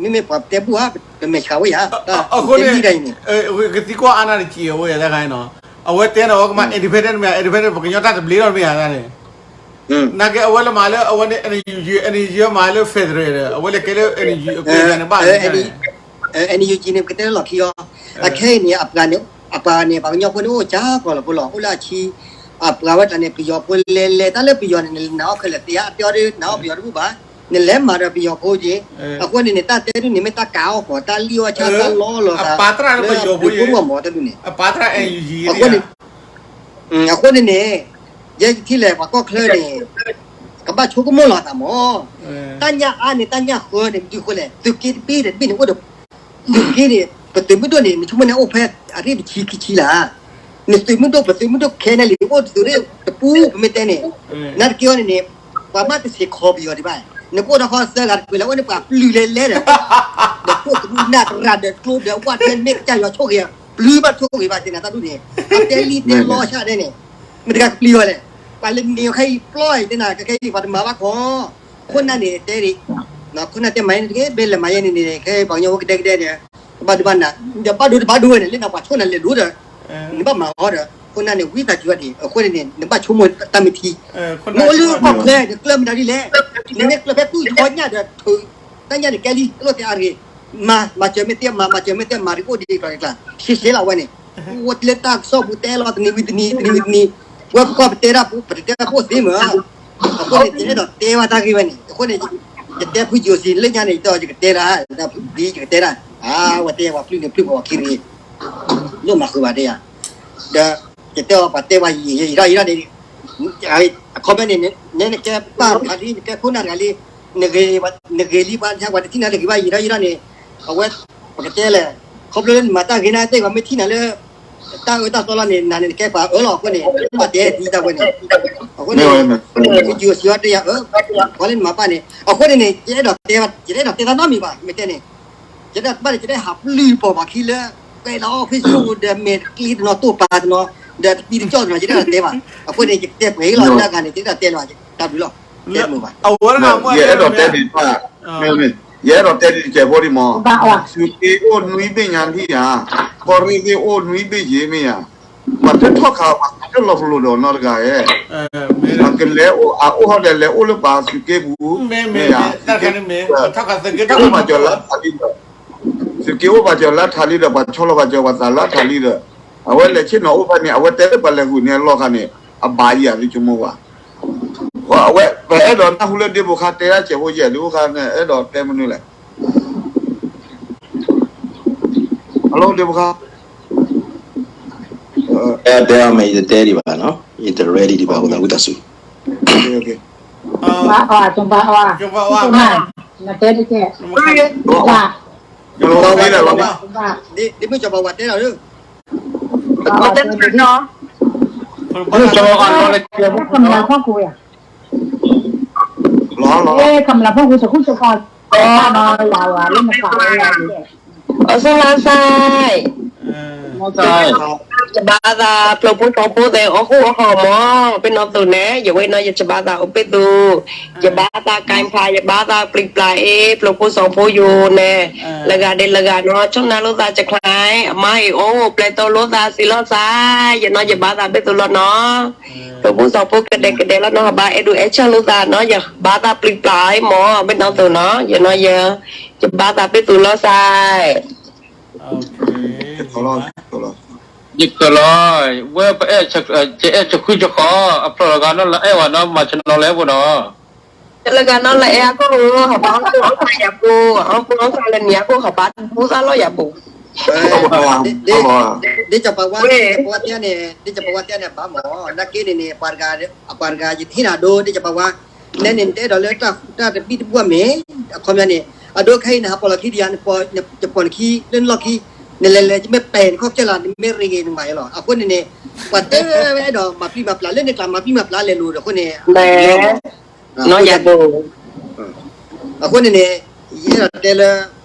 မ့မ့ၢ်ပှၤတဲဘူၣ်ဧါ ပမဲာ်ဆှးဝဲယၤ တၢ်တဲလံဒၣ်အံၤန့ၣ် ကသံကွၢ်အါန့ၢ်တက့ၢ်အဝဲယၤတခါန့ၣ်နီၤ, အဝဲတဲန့ၣ် အဝဲကမၤ independent မ့ၢ် independent ပှၤကညီတၢ်တဘျ့ထီၣ်တမ့ၢ်ဧါန့ၣ် နာ်က့အဝဲလၢမၤလၢအဝဲန့ၣ် NUG, NUG မၤလၢ federal ဒီး အဝဲလဲၤကဲလၢ NUG အကဲန့ၣ်ဘၣ်လဲၣ်န့ၣ်, NUG န့ၣ် ပကတဲလၢလီၢ်ခံအီၤ, အခဲအံၤန့ၣ် အပှၤန့ၣ် အပှၤန့ၣ် ပှၤကညီဖိန့ၣ်အိၣ်ကၢကီၤလီၤဖိလီၤ အိၣ်လၢအဆံ, အပှၤဝဲတၢ်န့ၣ် ပယီၤဖိလဲၤလဲၤတၢ်လၢပယီၤန့ၣ် နနာ်အီၤခဲလၢာ်သ့ဧါ အတဲအီၤဒ် နနာ်အီၤပယီၤတဘူၣ်ဘၣ်, နလဲၤမၤဒီးပယီၤဖိက့ၤ, အဃိန့ၣ်န့ၣ် တၢ်တဲဒ်န့ၣ်မ့ၢ်တၢ်ကးအီၤဃီၤ တၢ်လံၣ်အီၤဆၣ်တၢ်လီလီၤသး လၢဒုးဖိဒိၣ်အမၤတၢ်ဒ်န့ၣ်, အဃိန့ၣ် အဃိန့ၣ်န့ၣ် ယဲယထံၣ်လဲၣ် ပှၤကီၢ်ချၢန့ၣ် ကဘၣ်ဆိကမိၣ်လီၤသးမး, တၢ်ညၣ်အါန့ၣ် တၢ်ညၣ်ဃၢန့ၣ် မနုၤဃိလဲၣ် သုးက့တဘ့ၣ်တဘ့ၣ်န့ၣ် အိၣ်ဒီး သုးက့န့ၣ် ပသုးမုၢ်ဒိၣ်န့ၣ် နဆိကမိၣ်န့ၣ်အိၣ်ဖဲအရ့ၣ်တဆံခံဆံလၢ်, နသုးမုၢ်ဒိၣ် ပသုးမုၢ်ဒိၣ်ခဲန့ၣ်လံ အိၣ်တသုးရ့ၣ်တပူၤ ပမ့ၢ်တဲန့ၣ်, နာ်သက့အီၤန့ၣ်န့ၣ် ပှၤဘၣ်တဆဲးခီပယီၤဒံးဘၣ်, နကအိၣ်ဒီးဃီသၢဂၤတကွံာ်လၢအိၣ်န့ၣ် ပှၤပျုၤလဲၤလဲၤဒီး ဒီးခိၣ်သရူနၢ်တရၤဒီးကျိဒီးဝၣ်ထဲမ့ၢ်ကစၢ်ယွၤဆိၣ်ဂ့ၤ, ပျုၤဘၣ်ဆိၣ်ဂ့ၤဘၣ်သ့ၣ်နၤတၢ်ဒ်န့ၣ်, အတဲလံတဲလီဆၣ်ဒဲန့ၣ်, မ့ၢ်တဂၤကပျံၤဝဲလဲၣ်, ပှၤလၢန့ၣ်ခဲအံၤပျီအံၤသ့ၣ်နၤ ခဲခဲအံၤပှၤတမၤဘၣ်ခီ, ခိၣ်နၢ်န့ၣ်တဲဒံး, ခိၣ်နၢ်တဲမၤယဲန့ၣ်တက့ၢ် ဘဲလဲၤမၤယဲန့ၣ်န့ၣ် ခဲအံၤပှၤကညီဖိကဒဲကဒဲဒီး ကဘၣ်ဒိဘၣ်ဒိ, ဒီးဘၣ်ဒိတဘၣ်ဒိဝဲန့ၣ် လၢနပှၤဆိၣ်နၤလဲၤလိၤဒီး နဘၣ်မၤဃီဒီး ခိၣ်နၢ်န့ၣ် ဝံသးစူၤဝဲဒၣ် အဃိန့ၣ်န့ၣ် နဘၣ်ဆိကမိၣ်တၢ်မ့ၢ်ထံ, နအိၣ်လၢကီၢ်ချၢ နကျၢၢ်မနုၤဒ်လဲၣ်, နမ့ၢ်ကျၢၢ်ဖဲသူၣ်ဆီညၣ်ဒီး တၢ်ညၣ်န့ၣ်ကဲလံ တလိၣ်တဲအါတဂ့ၤ, မၤ မၤစၢၤမ့ၢ်သ့မၤ မၤစၢၤမ့ၢ်သ့မၤ ရံၣ်အိၣ်ဒံးကျီၤန့ၣ်ကျါ ရှဲရှဲလီၤဝဲန့ၣ်, ဝဲလၢတၢ်ကစီၣ်ပူၤတဲလီၤတနံၤဝံၤတနံၤ တနံၤဝံၤတနံၤ, ဝဲပကွၢ်ပတဲတၢ်ပူၤ ပတတဲတၢ်ဖိသ့မ့ၢ် အဃိန့ၣ် ယအဲၣ်ဒိးတဲဝဲတၢ်ဂ့ၢ်ဝဲန့ၣ် အဃိန့ၣ် ယတဲဖုယိၤစံလၢညါန့ၣ် ယတဲယကတဲတၢ် ဒ်ယကတဲတၢ်, အဝဲတဲ ပှၤပျုၢ်န့ၣ်ပျုၢ်ပှၤခံဂ့ၤ လိၣ်မၤဃုာ်ဘၣ်တဲယၤ, ဒီးယတဲအီၤပှၤတဲဝဲယံာ်ယံာ်ထီၣ်ယံာ်ထီၣ်န့ၣ်, အခီပညီန့ၣ် နကဲပၢ်တဂၤလံ နကဲခိၣ်နၢ်တဂၤလံ, နဂ့ၤလံပှၤတထံၣ်နၤလၢဂ့ၤဘၣ်ယံာ်ထီၣ်ယံာ်ထီၣ်န့ၣ်, အဝဲ ပကတဲလဲၣ်, ခီဖျိလၢနမၤတၢ်ဂ့ၤနာ်သ့ၣ် ပှၤမ့ၢ်ထံၣ်နၤလၢ တၢ်အၢတၢ်သီလီၤန့ၣ် နၤန့ၣ်နကဲပှၤအၢလီၤ အဃိန့ၣ် ဘၣ်တဲဒ်တၢ်ဝဲန့ၣ်, အဃိန့ၣ် ယိၤစံးအီၤတဲယၤအၢ, ပှၤလၢနမၤဘၣ်န့ၣ် အဃိန့ၣ်န့ၣ် ယအဲၣ်ဒိးတဲ ယတအဲၣ်ဒိးတဲတၢ်နီတမံၤဘၣ် မ့ၢ်တဲန့ၣ်, ယတဘၣ်န့ၣ် ယတဟးပျုၢ်ပီၤပှၤခံလၢ ကဲလီၤ Facebook ဒီးမဲာ်တကျ့တနီၤတိၢ်ပာ်တနီၤ ဒီးတပံတကၠီၣ်တနီၤ ယတအဲၣ်ဒိးတဲဘၣ်, အဃိန့ၣ် ယကတဲပှဲၤလီၤလၢအဂၤန့ၣ် ယတအဲၣ်ဒိးတဲလၢၤဘၣ် တၢ်ဘျုးလီၤ. တဲမုာ်ဘၣ်, ယအဲၣ်ဒိးတဲဒံးတၢ်, ယအဲၣ်ဒိးတဲဒံးတစဲးဖိဒံးမး, သုးက့အိၣ်နွံဘ့ၣ်ညါထံၣ်ဧါ, ကီၢ်ရ့ၣ်သ့ၣ်အိၣ်နွံဘ့ၣ်ယဲမ့ၢ်ဧါ, ပှၤတထီၣ်ခး ပှၤတလီၤပလိာ်ဒီးနီတဂၤဧဲ, ပှၤကလဲၤအိၣ်အအိၣ်ဟီဒီးလဲၤအိၣ်လၢပှၤသုးက့ပူၤ, မ့ၢ်ဧါ, သုးက့အိၣ်ဘၣ်စၢၤလၢထးလံဒီး, သုးက့အိၣ်ဘၣ်စၢၤလၢထးလံဒီး ပှၤဆီလီၤဘၣ်စၢၤပှၤသးလၢထးလံဒီး, အဝဲလဲၤဆ့ၣ်နီၤအိၣ်ဖဲန့ၣ် အဝဲတဲလၢပှၤလဲၤဂုာ်န့ၢ်အလီၢ်ခါန့ၣ် အဘၣ်ယၤသုဆိကမိၣ်ဘၣ် အဝဲ ပအဲၣ်ဒိးနၢ်ဟူလၢဒ့ဘိခါတဲဒၣ်စဲးဖိယဲၢ်ဒ့ဘိခါန့ၣ် အဲၣ်ဒိးတဲမနုၤလဲၣ်, ဟလၢဒ့ဘိခါ, တဲအီၤမ့ၢ်ယတတဲဒံးဘၣ်နီၤ, ယတ ready ဒံးဘၣ် အဃိသတးဝံသးစူၤ, ဒ့မုၣ်စီၤပၤဝၤတဲလီၤ, တဲလီၤ, လီၤလီၤ, အီၣ်ဆူၣ်လါစဲ, ယဘါသး ပျိၢ်ဖိစီၤဖိသ့ၣ် အိၣ်ဃူအိၣ်ဖိးမး, ပ့ၤနီၣ်သိးန့ၣ် ယဝဲနီၤ ယဘါသးအိၣ်ပ့ၢ်သူ, ယဘါသးကဲဖး ယဘါသးပျံၤပျါအ့ၣ် ပျိၢ်ဖိစီၤဖိယိၤန့ၣ်, လၢဂၤဒဲးလၢဂၤနီၤ ဆိၣ်နၢ်လိာ်သးစခါ, အမါအံၤအိၣ်ပျဲၢ်တိလိာ်သးစံးလိာ်သး, ယနီၤယဘါသးပ့ၢ်သူလီၤနီၤ, ပျိၢ်ဖိစီၤဖိကဒဲကဒဲလီၤနီၤ ဟဘါအဲၣ်ဒိးအဲၣ်ဆၢလိာ်သးနီၤ ယဘါသးပျံၤပျါအ့ၣ်မး ပ့ၤနီၣ်သိးနီၤ ယနီၤယ ယဘါသးပ့ၢ်သူလီၤစဲ, ယကလီၤ, ဝဲပအဲၣ် ကအဲၣ်ဆဃုဆဃီ, အဖျိလီၤဂၤနီၤလၢအဲၣ်ဝဲနီၤ မၤဆနီၤလၢအဲၣ်ပူၤနီၤ, လၢဂၤနီၤလၢအဲၣ်အခိၣ် ဟဘါအီၣ်ကူအီၣ်ဖးယၤပူၤ, အီၣ်ကူအီၣ်ဖးလၢနံၤအခိၣ် ဟဘါဘူသးလီၤယၤပူၤ, ဒ်စီၤပၤဝါ, ဒ်စီၤပၤဝါတဲန့ၣ် ဒ်စီၤပၤဝါတဲန့ၣ် ဘၣ်မး နာ်က့န့ၣ်န့ၣ် ပှၤတဂၤ အပှၤတဂၤ ယဟ့ၣ်နၤဒိ ဒ်စီၤပၤဝါ နဲန့ၣ် နတအဲၣ်ဒိးလၢတၢ်တဘံၣ်တဘှီၣ်မ့ၢ် အခီပညီန့ၣ် အဒိခဲအံၤန့ၣ် ဟးပိာ်လီၤခံဒံးယၤ ယပိာ်နခံ လၢနလီၢ်ခံ နလဲၤလဲၤ မ့ၢ်ပဲာ်နခီၣ်ကစၢၢ်လီၤ နမ့ၢ်ရ့ဂ့ၤနမၤယဲလီၤ အဃိန့ၣ်န့ၣ် ပှၤတဲဝဲအဲၣ်ဒိးမၤပျံၤမၤပျါ လၢနကျါမၤပျံၤမၤပျါလဲၤလိၤဒီးအဃိန့ၣ် အဃိန့ၣ်န့ၣ် ယအဲၣ်ဒိးတဲလၢ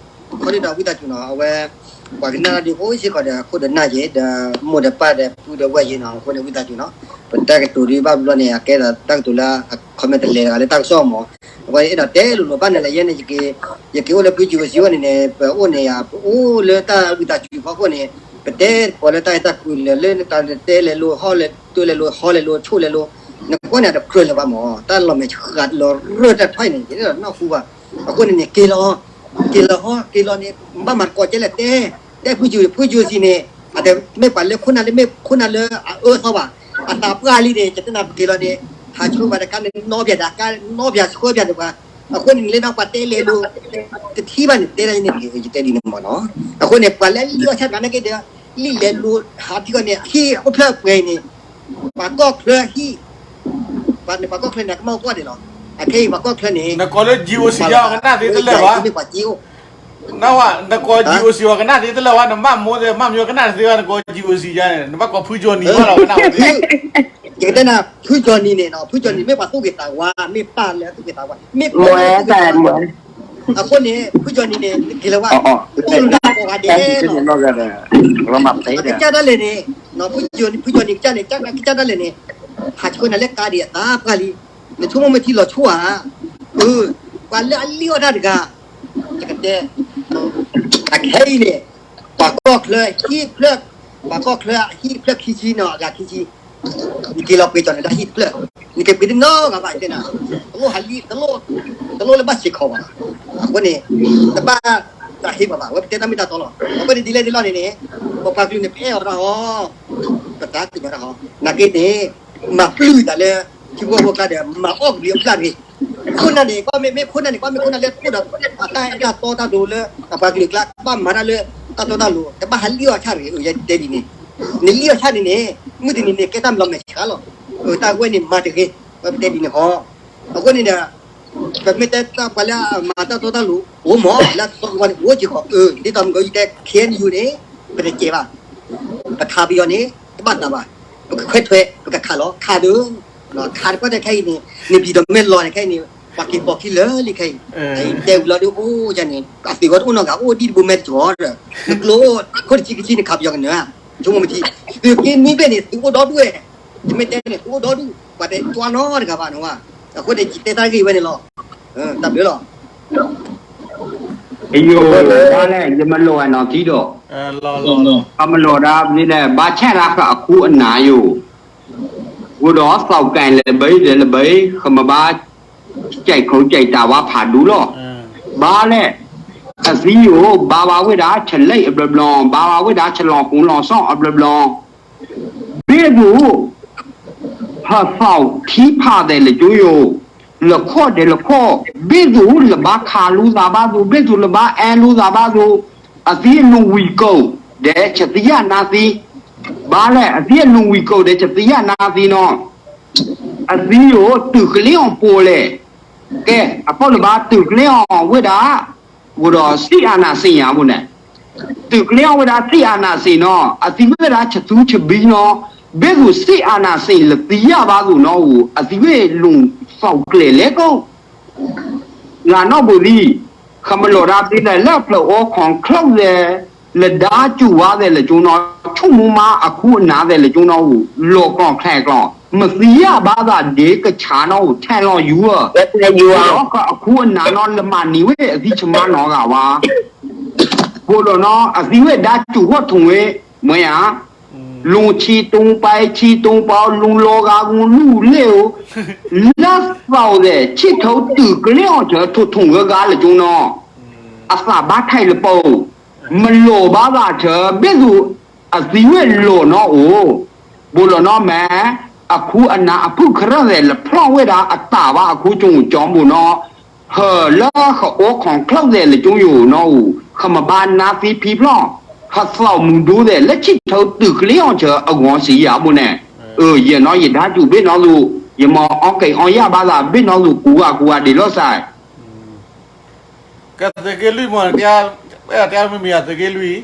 ခီဒ်ဒီးဝံသးစူၤနီၤ အဝဲ ပှၤကနၣ်တၢ်ဒုးဖိစ့ၢ်ကီးဒီး ခိၣ်ဒီးနၢ်က့ၤ ဒီးမိၢ်ဒီးပၢ်ဒီးပုၢ်ဒီးဝဲၢ်က့ၤနီၤ အဃိန့ၣ်ဝံသးစူၤနီၤ ပတၢ်ကတိၤဒုးဘၣ်ဘျီန့ၣ် အကဲဒီးတၢ်ကတိၤလၢ အခီပညီတလဲၤတဂၤလၢတၢ်ကစီၣ်မး အဝဲအဲၣ်ဒိးတဲလိၤလိၤဘၣ်န့ၣ်လၢယဲန့ၣ် ယက့ၤအိၣ်လၢဖုကၠူအစံးဝဲန့ၣ်န့ၣ် ပအိၣ်န့ၣ်ယၤ ပအိၣ်လၢတၢ်ဝံသးစူၤဖီခိၣ်န့ၣ် ပတဲပှၤလၢတၢ်အဲၣ်တၢ်ကွံလၢလၢနတၢ်တဲလဲၤလိၤဟီလဲၤ တဲလဲၤလိၤဟီလဲၤလိၤဆိၣ်လဲၤလိၤ နကွၢ်န့ၣ်တကြၢးလၢၤဘၣ်မး တၢ်လီၤမဲာ်ဆှးလီၤရၢၢ်တၢ်ထွဲန့ၣ် ယဲဒၣ်နီၢ်ဟူဘၣ် အဃိန့ၣ်န့ၣ် က့ၤလီၤ က့ၤလီၤဟီ က့ၤလီၤန့ၣ် ဘၣ်မၤတကိးကဲလဲၣ်တဲ တဲဖုကၠူ ဖုကၠူစံးန့ၣ် အတမ့ၢ်ပှၤလၢခိၣ်နၢ်လၢမ့ၢ်ခိၣ်နၢ်လၢအအၢသီဘၣ် အသးပှၢ်လံန့ၣ် ယတဲနၤပက့ၤလီၤန့ၣ် ဟးဆိဘၣ်တခါန့ၣ် နီၣ်ပၠးဒၣ်ကါ နီၣ်ပၠးဆှၢပၠးန့ၣ်ပှၤ အဃိန့ၣ်လၢနီၢ်ပှၤတဲလဲၤလိၤ တထံၣ်ဘၣ်န့ၣ် တဲဒၣ်န့ၣ် ယတဲဒ်န့ၣ်မးနီၤ အဃိန့ၣ် ပှၤလၢလံၣ်အီၣ်ဆၣ်တဂၤနာ်က့ဒီး လံၣ်လဲၤလိၤ ဟးထံကီၢ်န့ၣ် ဟံၣ်အိၣ်ဖျၢၣ်ပှဲၤအံၤန့ၣ် ပှၤကီၢ်ချၢဟံၣ် ပှၤန့ၣ် ပှၤကီၢ်ချၢန့ၣ် ကမၢ်ကွၢ်န့ၣ်လီၤ. အခဲအံၤပှၤကီၢ်ချၢန့ၣ် နကိးလၢ G O C ယါ ကနၣ်သ့တလၢာ်ဘၣ်. မ့ၢ်ပှၤကီၢ် နဝဲ နကိး G O C ဝဲ ကနၣ်သ့တလၢာ်ဘၣ်. နမၣ်မိၢ်သ့ၣ် မၣ်မၠိကနၣ်တသ့ဘၣ် နကိး G O C ယါန့ၣ် နဘၣ်ကိးဖုကၠိနံၤဘၣ်လီၤ ကနၣ်ဝဲသ့ၣ်. ယကတဲနၤ ဖုကၠိနံၤန့ၣ်နီၤ ဖုကၠိနံၤ မ့ၢ်ပှၤသူၣ်ဂ့ၤသးဝါ မ့ၢ်ပၢ်လၢသူၣ်ဂ့ၤသးဝါ မ့ၢ်ပၢ်လၢသူၣ်ဂ့ၤသးဝါ အဃိန့ၣ် ဖုကၠိနံၤန့ၣ် နက့ၤလၢၤဘၣ် သူၣ်လူၤနၢ်ကိးဂၤဒဲးလီၤ. အကစၢ်ဒၣ်လဲာ်န့ၣ် ဖုကၠိနံၤ ဖုကၠိနံၤကစၢ်န့ၣ် ကစၢ်ဒၣ်လဲာ်န့ၣ် ဟးဆှၢနၤလၢကါဒံးအသးပှၢ်လံ. နဆိကမိၣ်မ့ၢ်ထံလီၤဆိဧါ. အၢ ပှၤလၢအလံၣ်အီၣ်တၢ်တဂၤ ယကတဲ အခဲအံၤန့ၣ် ပှၤကီၢ်ချၢဟံၣ်ဖျၢၣ် ပှၤကီၢ်ချၢဟံၣ်ဖျၢၣ်ခံဆံနီၤ အဂၤခံဆံ နက့ၤလီၤပှ့ၤကၠီၤနၤလၢဟံၣ်တဖျၢၣ် နက့ၤပှ့ၤတနီတဂၤဘၣ်တဲနၤ တလိၣ်ဟးလံ တလိၣ်လၢဘၣ်စ့ၢ်ကီးဘၣ်. အဃိန့ၣ် တဘၣ်တၢ်ဟ့ၣ်ပှၤဘၣ် အဝဲပတဲတၢ်မ့ၢ်တၢ်တီလီၤ. အဃိန့ၣ်ဒ်လဲၣ်ဒ်လဲၣ်န့ၣ်န့ၣ် ပပှၤကလုာ်န့ၣ် ပအဲၣ်အီၤတၢ်ဟီ ပတၢ်ကညီတၢ်ဟီ နာ်က့န့ၣ် မၤပျုၢ်တၢ်လၢ ထံဖိကီၢ်ဖိကျါဒီး မၤအီၣ်ကဘျံးအဖျၢၣ်တဂ့ၤ. ခိၣ်နၢ်န့ၣ် ကွၢ်မ့ၢ်မ့ၢ်ခိၣ်နၢ်န့ၣ် ကွၢ်မ့ၢ်ခိၣ်နၢ်လၢတအိၣ်ဒီး အတၢ်အဲၣ်တၢ်တီတၢ်ဒိးလၢ အပှၤကလုာ်ကျါ ဘၣ်မၤတၢ်လၢ တၢ်တီတၢ်လိၤ တဘၣ်ဟးလံၣ်အီၣ်ဆၣ်တဂ့ၤ. အၢ ယတဲဒ်န့ၣ် နလံၣ်အီၣ်ဆၣ်န့ၣ်န့ၣ် မုၢ်တနံၤန့ၣ် ကဲတၢ်လီၤမဲာ်ဆှးလီၤ. အၢ တၢ်ဝဲန့ၣ်မၤတဂ့ၤ ဝဲပတဲဒ်န့ၣ်ဟီ. အဃိန့ၣ်ဒီး ပမ့ၢ်တဲတၢ်ပှၤလၢအမၤတၢ်တီတၢ်လိၤ အိၣ်မး လၢအသီကဝီၤန့ၣ် အိၣ်က့ၤဃီ အၢ ဒ်သိးမုၢ်ကီၤယတဲ K N U န့ၣ် ပတကဲဘၣ် ပခးပယီၤန့ၣ် တဘၣ်သးဘၣ် ပကခွဲးထွဲ ပကခးလီၤ ခးဒီး ခးတပှၢ်တၢ်ခဲအံၤန့ၣ် နပျံၤဒီးမ့ၢ်လီၤန့ၣ်ခဲအံၤန့ၣ် ပှၤက့ၤပိာ်ခံလၢာ်လံခဲအံၤ အံၤတဲဝံၤလီၤဒုးအိၣ်ယါန့ၣ် အသုးဝဲတအိၣ်နီတဂၤ အိၣ်ဒ်တဘိမဲာ်တကီၢ်ဒီး နကျိအိၣ်ခိၣ်တဆံခံဆံန့ၣ် ခးပယီၤကနၢၤ ဆိကမိၣ်မ့ၢ်ထံ သုးက့နွံဘ့ၣ်န့ၣ် သုးအိၣ်ဒီဒူၣ်ဝဲ ယမ့ၢ်တဲန့ၣ် သုးအိၣ်ဒီဒူၣ် ပှၤတကွၢ်နီတဂၤဘၣ်နဝဲ အဃိန့ၣ် ယတဲတၢ်ဂ့ၢ်ဝဲန့ၣ်လီၤ. တၢ်ဘျုးလီၤ. ယိၤ ဘၣ်လဲၣ် ယမၤလိာ်အနီၤထံဒီး, အမၤလိာ်ဒၣ်န့ၣ် ဘၣ်ဆၣ်ဒၣ်ဃးအခူအနၢ်ယိၤ, ဃိဒီးသီၣ်ကဲၤလၢဘဲဒီးလၢဘဲ, ဃမဘၣ် ကဲးခိကဲးတၢ်ဝါဖးဒူလီၤ. ဘၣ်လဲၣ် အသံယိၤ ဘါဝဲဒၣ်ဆလဲးအဘျီဘျီ, ဘါဝဲဒၣ်ဆလီၤဃူလီၤစီၣ်အဘျီဘျီ, ဘ့ၣ်ဒိၣ် ဟသီၣ်ထံဖးသဲးလၢကၠိယိၤ, လၢခီၣ်ဒဲးလၢခီၣ်, ဘ့ၣ်ဒိၣ်လၢဘါခးလိသးဘၣ်သိး, ဘ့ၣ်ဒိၣ်လၢဘါအဲၣ်လိသးဘၣ်သိး, အသံအလူၤဝံၤကိာ် ဒဲးဆသံယၣ်နါသံ, ဘၣ်လဲၣ် အသံအလူၤဝံၤကိာ် ဒဲးဆသံယၣ်နါသံနီၤ, အသံယိၤ တုၤကလ့အီၤပိာ်လဲၣ်, ကဲ အပိာ်လၢဘၣ်တုၤကလ့အီၤဝဲဒၣ် အိၣ်ဒီးစံၣ်အနၢ်စံၣ်ညါဘိန့ၣ်, တုၤကျဲအီၤဝဲဒၣ်စံၣ်အနၢ်စံၣ်နီၤ, အသံဝဲဒၣ်ဆသူဆဘံနီၤ, ဘ့ၣ်သိးစံၣ်အနၢ်စံၣ်လၢသံယၣ်ဘၣ်သိးနီၤ, အသံဝဲလူၤသီၣ်ကျဲလဲၤကိး ဂၤနီၢ်ဘိသံ, ဃမၤလိာ်ဒၣ်သ့လဲၣ် လၢဖျၢၣ်အိၣ်ခီၣ်ချၢၣ်သဲး, လၢဒါစူၤဝါသဲးလၢကၠိနီၤ, ဆိကမိၣ်မးအခူအနၢ်သဲးလၢကၠိနီၤ, လီၤကျီၢ်ချဲကျီၢ်, မသံယၣ်ဘၣ်သးဒ့ကဆါနီၤ, ထဲလီၤယူၤဧၢ, အခူအနၢ်နီၤ လၢမၤနံၤဝဲအသံဆမါနီၤဂၤဝါ ဘိလီၤနီၤ အသံဝဲဒါစူၤဂီၢ်ထူၣ်ဝဲ, မ့ၢ်ဧါ, လူၤဆံတူပာ်ဆံတူပာ် လူၤလီၤဂာ်ဂူၤလူၤလဲၣ်ဧိၤ, လၢသီၣ်သဲး ဆံၣ်ထီၣ်တုၤကျဲအီၤစၢၤ ထူၣ်ထူၣ်ဂၢၢ်ဂၢၢ်လၢကၠိနီၤ, အသးဘၣ်ထဲးလၢပီၢ်, မလီၤဘၣ်သးစၢၤ ဘ့ၣ်သိး အသံဝဲလီၤနီၤအိၣ်, ဘိလီၤနီၤမ့ၢ်, အခူအနၢ်အဖုၣ်ခရၢၣ်သဲး လၢဖျီၣ်ဝဲဒၣ်အတၢ်ဘၣ်အခိကၠိကၠီဘိနီၤ ဟၢလၢဃအိခီၣ်ချၢၣ်သဲးလၢကၠိယိၤနီၤဧိၤ, ဃမဘၣ်နါသံဖံဖျီၣ်, ဟသီၣ်မုၢ်ဒိသဲး လၢဆံၣ်ထီၣ်တုၤကျဲအီၤစၢၤအဂီၢ်စံယၤဘိန့ၣ်, အၢ ယဲနီၤ ယဒါစူၤဘ့ၣ်နီၤသိး, ယမၤအီၣ်ကဲအီၣ်ယၣ်ဘၣ်သး ဘ့ၣ်နီၤသိးကူဂၤကူဂၤဒ်လီၤစဲး ကသုးက့လွံၢ်မ့ၢ် အဲၣ်ဒိးတဲမ့ၢ်မံၤဧါ သုးက့လွံၢ်,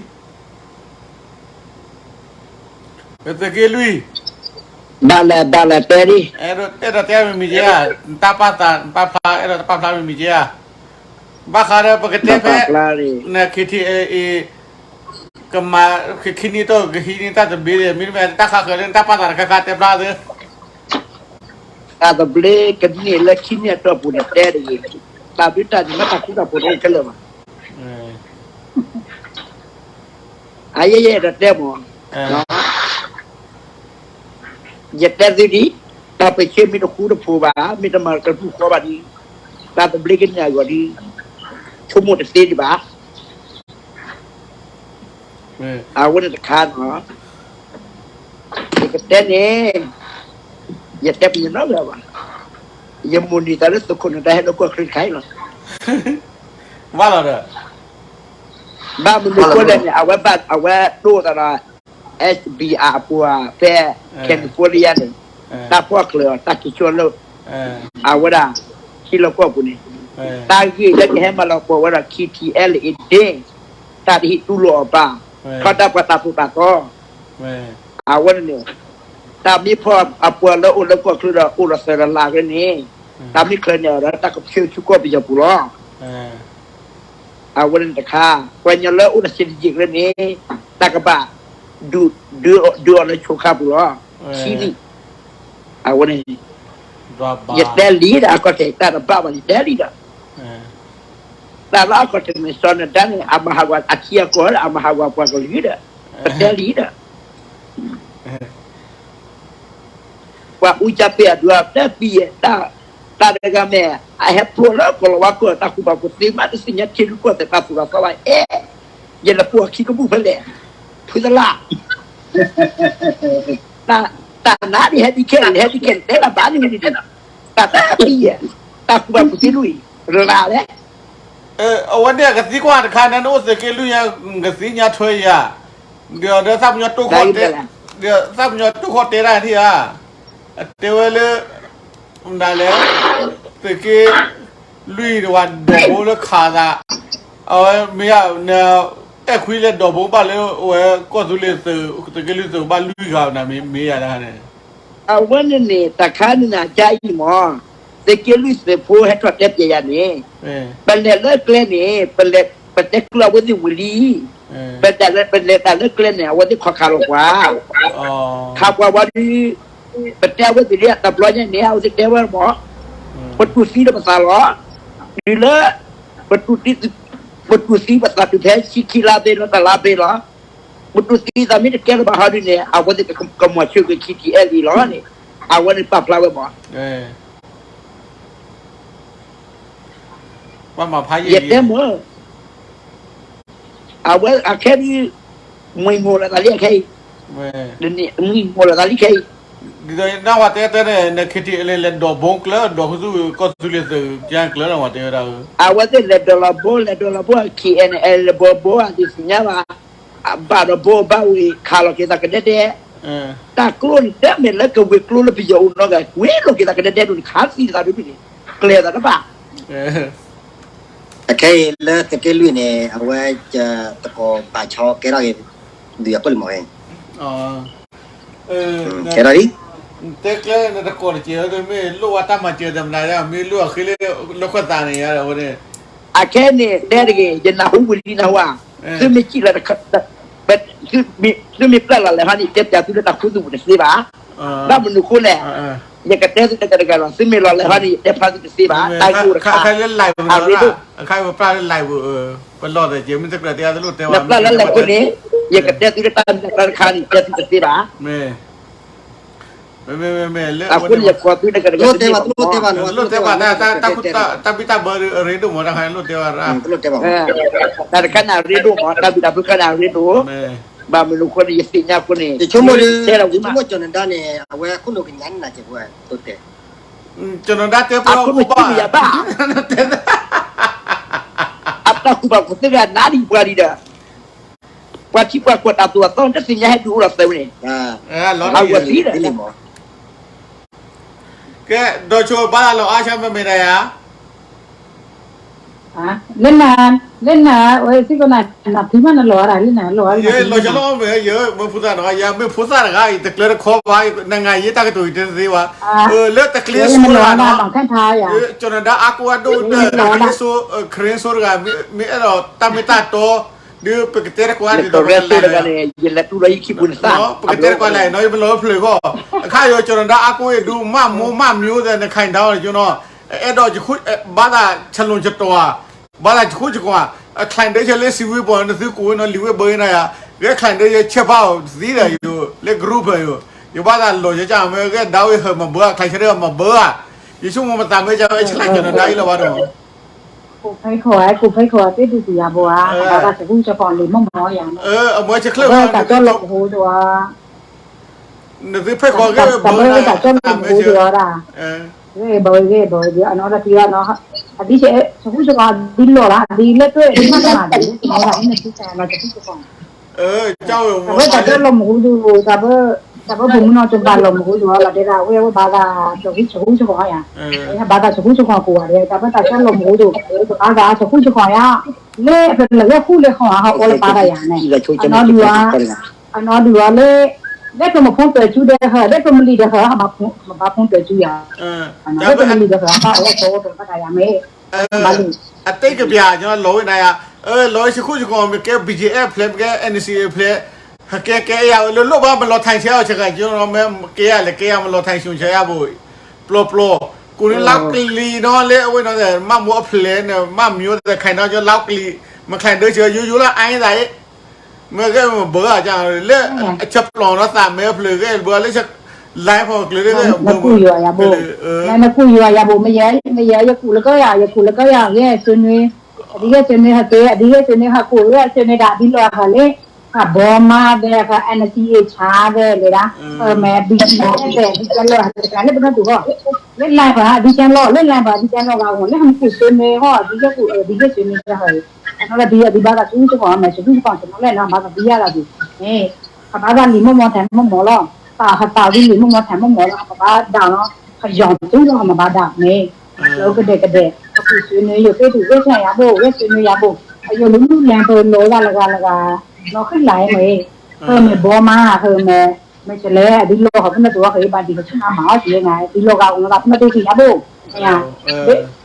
သုးက့လွံၢ်, ဘၣ်လဲၣ် ဘၣ်လဲၣ်တဲဒံး, အဲၣ်ဒိးတဲမ့ၢ်မံၤဧါ, နတၢ်ပာ်သး နပာ်ဖျါ အဲၣ်ဒိးတပာ်ဖျါမ့ၢ်မံၤဧါ, ဘၣ်ဃးဒီးပကတဲဖဲ န ခ့ထံအ့ ကမၤ ကဟံးန့ၢ်တၢ် ကဟံးန့ၢ်တၢ်သဘျ့ မ့တမ့ၢ်တၢ်ဃးဃၢၤလၢနတၢ်ပာ်သးတခါခါတဲဖျါသု တၢ်သဘျ့ကန့ၢ်လၢခံန့ၣ်အတီၢ်ပူၤန့ၣ်တဲတဂ့ၤ, တၢ်ဘျုးတၢ်န့ၣ်မ့ၢ်တၢ်ဃူတၢ်ဖိးတအိၣ်ခဲလၢာ်ဘၣ်. အယဲယဲဒီးတဲမ့ၢ်, ယတဲသုဒံး, တၢ်ပဆ့မ့ၢ်တဃူတဖိးဘၣ် မ့ၢ်တမၤတဒူၣ်ဃီဘၣ်ဒံး, တၢ်သဘျ့ကန့ၢ်အဂီၢ်ဒံး, ဆိကမိၣ်တသ့ဒံးဘၣ်. အဝဲန့ၣ်တခါနီၤ, ယကတဲန့ၣ်, ယတဲပယနီတဂၤဘၣ်, ယမိၢ်န့ၢ်သးလၢသုးခိၣ်န့ၣ် တၢ်ဟဲလၢကီၢ်ချၢတခါအံၤလီၤ. ဘၣ်လီၤဒီး, ဘၣ်မနုၤဃိလဲၣ်န့ၣ် အဝဲဘၣ် အဝဲဒိၣ်သးဒီး เอฟบีไอ အပှၤဖဲ California န့ၣ်, တၢ်ဖီၣ်ချၢးအီၤ တၢ်က့ၤဆိလၢ အဝဲဒၣ် ထံလီၢ်ကီၢ်ပူၤန့ၣ်, တၢ်ဂ့ၢ်လၢကဟဲမၤလီၤပှီၢ်ဝဲဒီး ခ့ထံအဲလ်အ့ဒ့ၣ်, တၢ်တဟံးတူၢ်လိာ်အီၤဘၣ်, ထီဒါပှၤတၢ်သိၣ်တၢ်သီ, အဝဲန့ၣ်န့ၣ်, တၢ်မ့ၢ်ဖီၣ်အပှၤလၢအိၣ်လၢကီၢ်ချၢဒီး အိၣ်ဒီးသၢဒီးလၢအဂ့ၢ်န့ၣ်, တၢ်မ့ၢ်ချၢန့ၣ်ဒီး တၢ်ကဖၢဆူကီၢ်ပယီၤပူၤလီၤ. အဝဲန့ၣ်တခါ, ပှၤကညီလၢအိၣ်ဒီး citizen လၢန့ၣ်, တၢ်ကဘၣ် ဒုး, ဒုးအီၤလၢဆိခါပူၤလီၤ. ဆံလံ, အဝဲန့ၣ်, ယတဲလံဒီး အကီၢ်ထဲး တၢ်တဘၣ်ဘၣ် ယတဲလံဒီး, တၢ်လၢအကီၢ်ထဲးမ့ၢ်စီၤနဒါန့ၣ် အမၤဟးဂီၤအထံအကီၢ်လၢအမၤဟးဂီၤပှၤကလုာ်ဒီး, ပတဲလံဒီး ပှၤအူကၠါပ့းအဒုးအီၤ တၢ်ပံၤယဲၢ်, တၢ်တဂၤမ့ၢ် အဟဲဖျိလၢကီၢ်လီၤဝါကီၢ် တၢ်ကူၣ်ဘၣ်ကူၣ်သ့မး တသ့ၣ်ညါထံရူၢ်ကီၢ်သဲး တၢ်သူၣ်လီၤသီလီၤ အဲၣ်, ယလဲၤပိာ်အခံကဘူၣ်ဖဲလဲၣ်, ဖုသလၣ်, တၢ်နါဒ်ဟဲဒ်ခဲန့ၣ် ဟဲဒ်ခဲန့ၣ် တဲလၢဘၣ်န့ၣ်ဝံၤန့ၣ်, တၢ်တၢ်ပံၤယဲၢ်, တၢ်ကူၣ်ဘၣ်ကူၣ်သ့လွံၢ်, ရၤလဲၣ် အဝဲန့ၣ်အကသံကွၢ်တခါန့ၣ် နအိၣ်သုးက့လွံၢ်ညါ ကသံညါထွဲယၤ, ဒီးသးပညီတိၢ်ဃီတဲ, ဒီးသးပညီတိၢ်ဃီတဲဒၣ်ထံၣ်ဧါ, အတဲဝဲလၢ, မနုၤလဲၣ်, သုးက့လွံၢ်တဝၤဒီးဘိလၢခးသး, အဝဲမ့ၢ်ယၤ, အဲၣ်ခွံလဲၤဒီးဘိဘၣ်လၢအဝဲကီၢ်သူလ့ၤသုး, သုးက့လွံၢ်သုးဘၣ်လွံၢ်ဂၤနၤမ့ၢ်ယၤဒၣ်န့ၣ် အဝဲန့ၣ်န့ၣ် တၢ်ခါန့ၣ်နၤကအံၤမး, သုးက့လွံၢ်သုးဖိဟဲထီၣ်တဲပျဲယၤန့ၣ်, ပလဲၤလၢကျဲန့ၣ်, ပလဲၤ, ပတဲကျၢၢ်အဝဲသ့ၣ်ဝံၤလံ, ပလဲၤ, ပလဲၤတၢ်လၢကျဲန့ၣ် အဝဲသ့ၣ်ခီခးလီၤပှၤ, ခးပှၤဝံၤဒီး, ပတဲအဝဲသ့ၣ်လံတဘျီညါန့ၣ် အဝဲသ့ၣ်တဲဝဲမး, ပတူၢ်သံဒီးပသးလီၤ. တုၤလၢ ပတူၢ်သံ, ပတူၢ်သံပသးတုၤဖဲဆံခံလါသ့လီၤ တလါသ့လီၤ. ပတူၢ်သံသးမ့ၢ်တကဲလၢၤဘၣ်ဟီဒုန့ၣ် အဝဲသ့ၣ်ကမၤဆၢက့ၤ ခံထံအဲၣ်လံလီၤန့ၣ် အဝဲန့ၣ်ပာ်ဖျါဝဲမး. ယတဲမ့ၢ် အဝဲအခဲဒုး မှံမိၢ်လီၤသးလံအခဲအံၤ, မှံမိၢ်လီၤသးလံခဲအံၤ. ဒ်သိးနဝဲတဲတဲန့ၣ် န KTLA လဲၤဒိးဘိကျၢၤ ဒိးခူသူၣ်ကီၢ်သူလ့ၤသုးကၠၢ်ကျၢၤလီၤ ဝဲတဲဝဲဒၣ်ဧၢ. အဝဲသ့ၣ်လဲၤဒိးလီၤဘိ လဲၤဒိးလီၤဘိ KNLA လဲၤဘိဘိ အဒုးသ့ၣ်ညါဘၣ်. အဘၣ်ဒီးဘိဘၣ်ဝံၤ ခးလီၤက့ၤသးကဒဲဒဲ တၢ်ကျိန့ၣ် တမ့ၢ်လၢကဝ့ၤကျိလၢပယီၤအိၣ်နီတဂၤ ဝ့ၤလီၤက့ၤသးကဒဲဒဲဒိၣ်န့ၣ် ခးသံသးဒိၣ်ဒုန့ၣ် ကျဲၤသးတဘၣ်. အခဲအံၤလၢသုးက့လွံၢ်န့ၣ် အဝဲ တကိးဘၣ်ဆီကဲထီၣ်က့ၤ ဒုးယၤကိၣ်လံမး, ကဲထီၣ်လံ. တဲကျဲနတကိးတကဲး မ့ၢ်လိၣ်ဝဲတၢ်မၤစၢၤတမနုၤ မ့ၢ်လိၣ်အဃ့လၢ လၢခွဲးသးန့ၣ်ယါဒီးဝဲန့ၣ် အခဲန့ၣ် တဲတဂ့ၤ ယနၢ်ဟူဝံၤလံနၢ်ဟူဧါ, သုမ့ၢ်စံၣ်လီၤ သုမ့ၢ်ပျဲလီၤလဲၤဟီန့ၣ် တဲပျးသုလၢတၢ်ခူသူၣ်ပူၤတသ့ဘၣ်. ဘၣ်မနုၤဃိလဲၣ်, ယကတဲသုတဂၤတဂၤလီၤ သုမ့ၢ်လီၤလဲၤဟီန့ၣ် ယတဲဖျါသုတသ့ဘၣ် တၢ်ဂ့ၢ်အိၣ်တခါ, အရ့ဒိၣ်, နပျဲလၢလဲၤအဃိန့ၣ် ယကတဲသုလၢတၢ်မ့ၢ်တၢ်တခါန့ၣ် တဲသုတသ့ဘၣ်. အဃိန့ၣ်ယကိးသုတဂၤတဂၤ လိၣ်တဲဘၣ်, တလိၣ်တဲဘၣ်, တၢ်ဘံၣ်တၢ်ဘၢအရ့ဒိၣ်မး တၢ်ခါန့ၣ်လိၣ်တဲဘၣ်ရၣ်, တၢ်တခါန့ၣ်အရ့ဒိၣ်မး တၢ်ဘံၣ်တၢ်ဘၢခါန့ၣ်အရ့ဒိၣ်, ဘၣ်မနုၤအဃိန့ၣ် ယသ့ၣ်ညါအဃိန့ၣ် ယဆိကမိၣ်ဒုး တဲလီၤဝံၤမး ယဆိကမိၣ်ကၠီၤနဒါန့ၣ် အဝဲခိၣ်နူာ်ကညးန့ၣ်နၤကဲးပဝဲ တိတဲ ကၠီၤနဒါတဲပှၤအိၣ်ဘၣ် အတၢ်ကူၣ်ဘၣ်ကူၣ်သ့ဂၤနါဒံးပှၤဒံးဒီး ပှၤထံပှၤကီၢ်တၢ်သိၣ်အသီတသ့ၣ်ညါဟဲဒုးအိၣ်ဒီးသုးန့ၣ်, အဝဲသ့ၣ်လီၤ, ကဲဒီးဆိဘၣ်လီၤအါဆၢမ့ၢ်မ့ၢ်ဒၣ်ယၤ, လၢနၤ, လၢနၤ, ဝဲစ့ၢ်ကီးနၤ, နဖံးမးနလီၤဒၣ်လၢနၤလီၤ, ယလီၤဆၢလီၤမ့ၢ်ယမ့ၢ်ဖိသၣ်နီၤ ယမ့ၢ်ဖိသၣ်တဂၤအံၤ တကျၢၤတခီဘၣ်, နငါယတၢ်ကတိၤအံၤတဲသ့ဝဲ, လၢတကျ့ၤဆိတဂၤနီၤ, ကၠီၤနဒါအါကိးအဒိၣ်ဒီး တကျ့ၤဆိ ခရ့ဆိတဂၤ မ့ၢ်အဲၣ်ဒိးတၢ်မ့ၢ်တၢ်တီ ဒုးပကတဲတကွၢ်ဒ်သိးပကလဲၤ, ပကတဲတကွၢ်လဲၣ်နီၤ ယမ့ၢ်လီၤဖျၢၣ်ဂီၢ်, အခါယိၤကၠီၤနဒါအါကိးအံၤဒုး မးမိၢ်မးမံၤသဲး နခါအံၤဒၣ်နီၤ, အဲၣ်ဒိး ဘၣ်သးဆလိၤဆတီၤဧါ, ဘၣ်သးဆခူဆကွီၤ, အချဲၣ်ဒၢဆဲလၢစံးဝ့ပီၤ နသုကိးဝဲနီၤ လံာ်ဝ့ဘၢနီၤယၤ, ဂဲၤချဲၣ်ဒၢယဲဆဲးဖးအီၤသံဒီးယိၤ လၢ group ယိၤ, ယဘၣ်သးလီၤယကၢ်မ့ၢ်ဂဲၤဒါဝဲဟၢမၤဘၢ အချဲၣ်ဆဲဒၢမၤဘၢဧါ, ယဆိကမိၣ်မသးမ့ၢ်ကဝဲဆဲးကၠီၤနဒါအံၤလီၤဘၣ်ဒီး ကိးဖဲခိၣ်ဧါ, ကိးဖဲခိၣ်ဧါ, သ့ၣ်ဒုးတယၤဘိဧါ, ဘၣ်သးဆခူဆကွီၤလံာ်မိၢ်မီၢ်ယၤန့ၣ်, အမ့ၢ်ဆဲးချၢၣ်ဘၣ်တၢ်ကၠီလီၤမဟိဒိဧါ, နသုဖဲခိၣ်ဂ့ၢ်ဘၣ်ဝဲဂ့ၢ်ဘၣ်ဝဲ, ဂ့ၢ်ဘၣ်ဝဲဂ့ၢ်ဘၣ်ဝဲဒ်အနီၢ်ဒီးတံၢ်အနီၢ်, အဒ်ဆခူဆကွီၤဒ်လီၢ်လၢ် ဒ်လၢတွဲၣ်ဒ်မးတမးဒီး လၢတမီၤဒၣ်ဟံးနသုတၢ်လီၤဆခူဆကွီၤ တၢ်ဝဲတၢ်ကၠီလီၤမဟိဒိ, တၢ်ဘၣ်ပိာ်မုၣ်နီၢ်ကၠိဘၣ်လီၤမဟိဒိလီၤ တဲဒၣ်ဝဲဝဲဘၣ်သးဆခူဆကွီၤယၤ, ဘၣ်သးဆခူဆကွီၤကိးဂၤဒဲး တၢ်ဘၣ်တၢ်ကၠီလီၤမဟိဒိ, ဘၣ်သးဆခူဆကွီၤယၤ, လၢပလၢာ်ဂဲၤဃူလၢဃီဧါ ဟီၣ်ကီလၢပၢ်တၢ်ယၤန့ၣ်, အနီၢ်ဒုးဧါ အနီၢ်ဒုးဧါလၢ, လၢပမၤဖိတၢ်စုဒီးဟၢ, လၢပမၤလံာ်ဒီးဟၢ, မၤဖိတၢ်စုယၤ, လၢပမၤလံာ်ဒီးဟၢ, ပအိၣ်ပအိၣ်ပၢ်တၢ်ယၤမ့ၢ်, အတ့ၢ်ကပျၢ်ညီလီၤဝဲနၤယၤ, လီၤဆခူဆကွီၤ မ့ၢ်ကဲ ဘီၣ်ကၠ့အဲၣ်ဖျဲး မ့ၢ်ကဲ အၣ်အၣ်စီၣ်အ့ ဖျဲး, ဟဲကဲကဲယၤလၢလိၣ်ဘၣ် မၤလီၤထၢၣ်ဆဲးအီၤဆဲးဂၤကၠိနီၤ မ့ၢ်ကဲယၤလဲၤကဲယၤ မၤလီၤထၢၣ်ဆဲးအီၤဆဲးယၤဘိ, ပျီပျီ, ကိးန့ၣ်လၢကလံၤနီၤ လၢအဝဲနီၤ မးမူအဖျဲးန့ၣ် မးမူသဲး ခါအံၤနီၤ ကၠီလၢကလံၤ, မၤချဲၣ်ဒၢဆဲး ယိယိလၢအါအံၤသးအံၤ, မ့ၢ်ဂ့ၢ်မၤဘၢအီၤကၠီလၢ, အဆဲးပျီနီၤ သးမ့ၢ်အဖျဲးဂ့ၢ်ဘၢလၢ, လၢဖီကျၢၤဂ့ၢ်ဘၢ, နကူၣ်ယွၤယၤဘိ, မ့ၢ်ယဲ ယကူၣ်လၢကီၢ်ယၤ ယကူၣ်လၢကီၢ်ယၤ ဂဲၤဆၢနွံ, အဒ်ဂဲၤဆၢနွံဟဲက့ၤ အဒ်ဂဲၤဆၢနွံဟဲကူၣ် ဂဲၤဆၢနွံဒၣ်ဒ်လီၤဟးလၢ, ဟးဘီမါသဲး ဟး အၣ်အၣ်စီၣ်အ့ ဆါသဲးလဲၤဒၣ်, မ့ၢ် ဘီၣ်ကၠ့ သဲး ဒ်ကၠီလီၤဟး လၢပနီၢ်တူၢ်ဃီ, လၢလၢပှၤ ဒ်ကၠီလီၤ လၢလၢပှၤ ဒ်ကၠီလီၤဂၤဂီၤ လၢဟးမ့ၢ်ကူၣ်ဆၢနွံဟီ ဒ်ဂဲၤကူၣ် ဒ်ဂဲၤဆၢနွံဟဲ, အနီၢ်ဒီးဒ်အံၤဒ်ဘၣ်သးဆူဆကွီၤ မ့ၢ်ဆူဆကွီၤ ဆမီလဲၣ်နီၤ ဘၣ်သးဒ်ယၤလီၤဒ်, မ့ၢ်, ကဘၣ်သးလံာ်မိၢ်မီၢ်ထးမိၢ်မီၢ်လီၤ, သးဟးသးဝံလံာ်မိၢ်မီၢ်ထးမိၢ်မီၢ်လီၤ ကဘၣ်ဒၣ်နီၤ, ကယီၤတူၢ်လီၤကမၤဘၣ်ဒၣ်မ့ၢ်, လၢကဒဲးကဒဲး အကူၣ်ဆၢနွံ ယိၤက့ၤတူၢ် ဂဲၤဆၢယၤဘိ ဂဲၤဆၢနွံယၤဘိ, အယိၤလူၤလူၤလဲၤပလီၤဂၤလၢဂၤလၢဂၤ, နီၢ်ဃံလၤမ့ၢ်, ဟၢမ့ၢ်ဘီမါ ဟၢမ့ၢ်, မ့ၢ်ကလဲၤ ဒ်လီၤဟးပနီၢ်တူၢ်ဃီ ဘၣ်ဒ်ဟဲဆူနၤမၤအီၣ်က့ၤနၤ ဒ်လီၤဂၤဂီၤသးပနီၢ်တူၢ်ဃီယၤဘိ, မ့ၢ်,